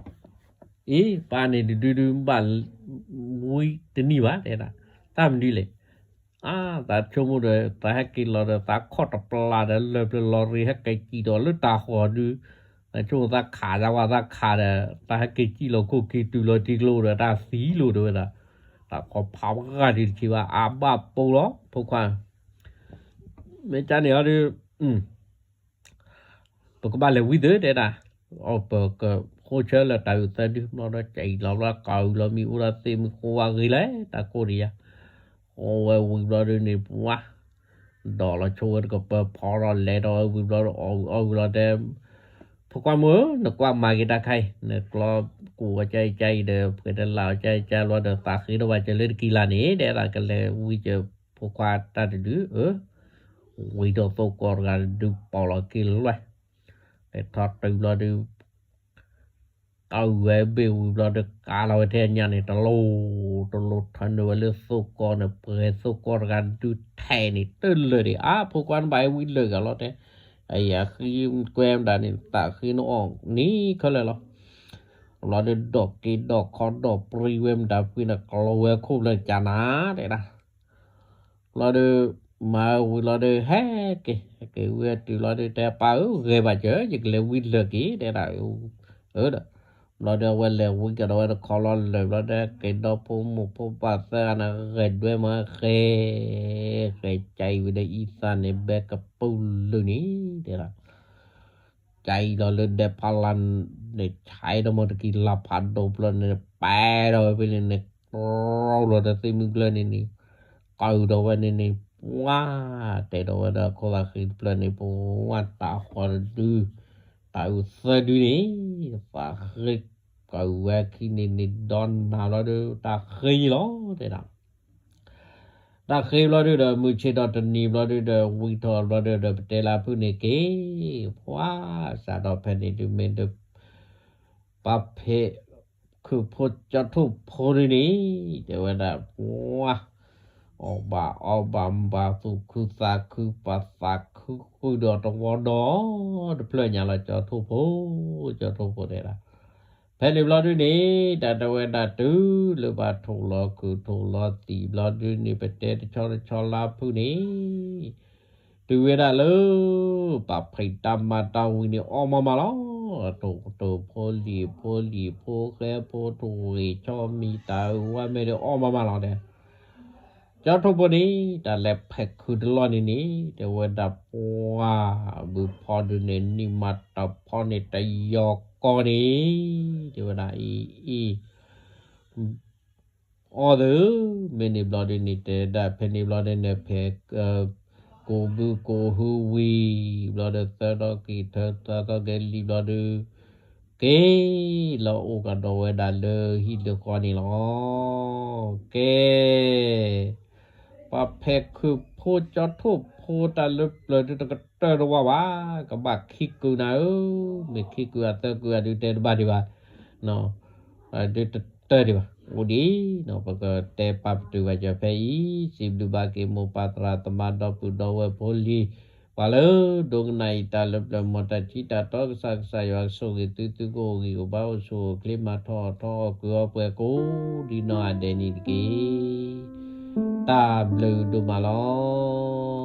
အ့ ပၢ်န့ၣ်တဒုဒုဘၣ် ဝံတနံၣ်ဘၣ် တဲဒၣ်, တၢ်မနုၤလဲၣ် အါ သးဆိကမိၣ်ဒီး သးဟဲက့ၤလီၤဒီး သးခီၣ်တပျၢ်ဒီး လၢၢ်ဖျၢၣ်လီၤရံၤ ဟဲက့ၤစံၣ်ဒီးလၢတၢ်ဃီၤဒု, သးဆိကမိၣ်သးခးဒၣ်ဝဲ သးခးဒီး သးဟဲက့ၤစံၣ်လီၤခိၣ်က့ၤတုၤလီၤထံကျိဒီး တၢ်သံလိာ်ဒီးဝဲဒၣ်, တၢ်ဃီၤဖးပှၢ်ဒုတထံၣ်ဘၣ် အါဘၣ်ပိာ်လီၤ ဖိခွါ, မ့ၢ်ကန့ၣ်အီၤဒီး ပကဘၣ်လဲၤဝံသုတဲဒၣ်, အပကဃိဆၢလၢတၢ်အုးသၢဒု ဘျီဒီး ကၠံၣ်လီၤဘျီကၢ်အုးလီၤမံၤအိၣ်ဒီးသ့ၣ်မုၢ်ဃိဝါဂ့ၤလဲၣ် တၢ်ကိၢ်တယၤ, အဝဲဝံၤဘျီဒုန့ၣ် ပှၤ ဒီးလီၤဆိဝဲတကပၢၤဖီဒီးလဲၤဒီးဝဲဝံၤဘျီဒီး အီၣ်အီၣ်ဝံၤလီၤတဲ ဖိခွါမုၣ်ဧၢ နကွၢ်မၤက့ၤတၢ်ခါအံၤ နကျီကူၣ်အီၤကၢ်အံၤကၢ်အံၤဒီး ပှဲၤတလၢ်အီၤကၢ်အံၤကၢ်လီၤဒီး သးဃ့ထီၣ်ဘၣ်ကၢၤလၢတကံလၢ်န့ၣ် တဲဒၣ်ကလဲၤဝံကၢၤဖိခွါတၢ်တဒု အၢ ဝံၤဒီးသိၣ်ကီတဂၤဒုးပီၣ်လီၤက့ၤလွဲၢ်, လဲၤထီၣ်တုၤဘျီဒုး တၢ်ဝဲဘ့ၣ်ဝံၤဘျီဒုး ကးလီၤဝဲထဲအညါန့ၣ် တလိၣ် တလိၣ်ထၢနုာ်ဝဲလၢသိၣ်ကီန့ၣ် ပှဲၤသိၣ်ကီတဂၤဒုးထဲန့ၣ် တလၢာ်ဒံး အါ ဖိခွါနဘၣ်ဟဲဝံလၢာ်ဂၤလီၤတဲ, အယၤဃံကွဲမတၤန့ၣ် သးဃ့နအီၣ်န့ၣ်ခဲလၢာ်လီၤ, ဘျီဒုး ဒီးက့ၤဒီးခီဒီးပြံဝဲမတၤဖုန့ၣ် ကျီဝဲခိၣ်ဖျၢၣ်ကၢ်နၤ တဲဒၣ် ဘျီဒီး မၤဝံၤလီၤဒီး ဟဲက့ၤ ဟဲက့ၤဝံၤတုၤလီၤဒီး တဲပၢ်ဧၢ ဂဲၤဘၣ်စၢၤ ယကလဲၤဝံလၢာ်က့ၤ တဲဒၣ်, အၢ ဒီး ဘျီဒီးအဝဲလဲၤဝံကဒီးဝဲတခီလီၤလၢာ်ဘျီဒီး က့ၤဒီဖိမိၢ်ဖိပၢ်သၢဂၤန့ၣ် ဂဲၤဒွဲမၤဃဲၤ ဃဲၤကၢ်အံၤဝံၤဒီးအံသၣ်န့ၣ် ဘဲကပူၤလုာ်န့ၣ် တဲဒၣ် ကၢ်အံၤလီၤလၢဒဲးဖးလၢ်န့ၣ် ဆဲးဒီးမီၢ်တကံလၢ်ဖးဒိၣ်ဖျၢၣ်န့ၣ် ပဲဒီးဝဲဖဲန့ၣ်န့ၣ် ကြၢးလီၤဒီးသ့ၣ်မုၢ်ကျၢၢ်န့ၣ်န့ၣ် ကၢ်အုးဒီးဝဲန့ၣ်န့ၣ် ပှၤ တဲဒီးဝဲဒီးခိၣ်သၣ်ဃံတဖျၢၣ်န့ၣ် ပှၤတၢ်ဃီတဒု တၢ်အုးသၢဒုန့ၣ် သးဃ့ကၢ်အုးဝဲခံန့ၣ်န့ၣ် ဒီးနၤလီၤဒီး တၢ်ဃ့ယလီၤ တဲဒၣ် တၢ်ဃ့ဘျီဒုဒီး မုၢ်ဆ့ၣ်ထီၣ်တနံၤဘျီဒုဒီး ဝံထီၣ်ဘျီဒုဒီး ပတဲလၢဖုၣ်န့ၣ်က့ၤ ပှၤစးထီၣ်ဖဲန့ၣ်ဒုမ့ၢ်ဒု ပှၤဖဲးခုးဖိကၠီထိၣ်ဖိဒုန့ၣ် တဲဝဲဒၣ် ပှၤ အီၣ်ဘၣ်အီဘၣ်ဘၣ်သူၣ်ခုသးခု ပှၤသးခုဃုာ်ဒီးတဝီဒီး တဖျၢၣ်ညါလီၤ ကၠီထိၣ်ဖိ ကၠီထိၣ်ဖိတဲဒၣ် ဖဲန့ၣ်ဘျီဒုန့ၣ် တၢ်တဲဝဲဒၣ်တုၤလၢဘၣ်ထိၣ်လီၤခုးထိၣ်လီၤသံၣ်ဘျီဒုန့ၣ် ပတဲတဆီတဆီလၢဖုၣ်န့ၣ် တုၤဝဲဒၣ်လၢ ပှၤဖံးတၢ်မၤတၢ်ဝံၤန့ၣ် အီၣ်မးမးလီၤ. ထိၣ်ထိၣ်ဖိလံၣ်ဖိလံၣ်ဖိဃဲဖိထိၣ်ဂ့ၤဆီမံၤတၢ်ဝဲမ့ၢ်ဒီးအီၣ်မးမးလီၤဒီး ကၠီထိၣ်ဖိန့ၣ် တၢ်လဲၤဖဲးခုးတလီၢ်န့ၣ်န့ၣ် တဲဝဲဒၣ်ပှၤ ဘုဖီဒုန့ၣ် နံၣ်မၤတၢ်ဖီန့ၣ်တယီၤကီၢ်န့ၣ် တဲဝဲဒၣ်အံၤအံၤ အီၣ်သု, မ့ၢ်န့ၣ်ဘျီဒုန့ၣ် တဲဒၣ်ဖဲန့ၣ်ဘျီဒုန့ၣ် ဖဲ ကိးဘုကိးဟုဝံၤဘျီဒီး သၢထီၣ်က့ၤထၢသၢထီၣ်က့ၤလံာ်ဘျီဒု က့ၤလီၤအိၣ်ကဒီးဝဲဒၣ်လၢဟံၣ်လၢဃီန့ၣ်လီၤ. ကဲ ပှၤဖဲခုးဖိကၠီထိၣ်ဖိတၢ်လၢပျၢၤဒုတကတၢၢ်တဝၢ်ဘၣ်, ကဘၣ်ခံကုာ်နၤဧၢ, မ့ၢ်ခံကုာ်အသၢကုာ်အဒုတဲတဘၣ်ဒံးဘၣ်, ဒုတတၢၢ်ဒံးဘၣ်, အိၣ်ဒံးနီၤ ပကတဲပာ်ပတုာ်ဘၣ်ကီဖဲအံၤ, စံးဘျုးဘၣ်က့ၤမိၢ်ပၢ်သရၣ်သမါဒီပုၢ်ဒီဝဲၢ်ဖိလံၤ ပှၤလၢဒိကနၣ်အံၤတၢ်လၢပျၢၤမီၤတၢ်ထံတၢ်တီကစၢ်ကစၢ်ယွၤဆိၣ်ဂ့ၤသု သုကအိၣ်ဂံၢ်အိၣ်ဘါအိၣ်ဆူၣ်အိၣ်ချ့မၤထီၣ်အီၣ်ထီၣ်အီၣ်ကုာ်အီပှဲၤကိးဒ်နီၢ်ဂၤဒဲးန့ၣ်တက့ၢ်. တၢ်ဘျုးဒိၣ်မးလီၤ.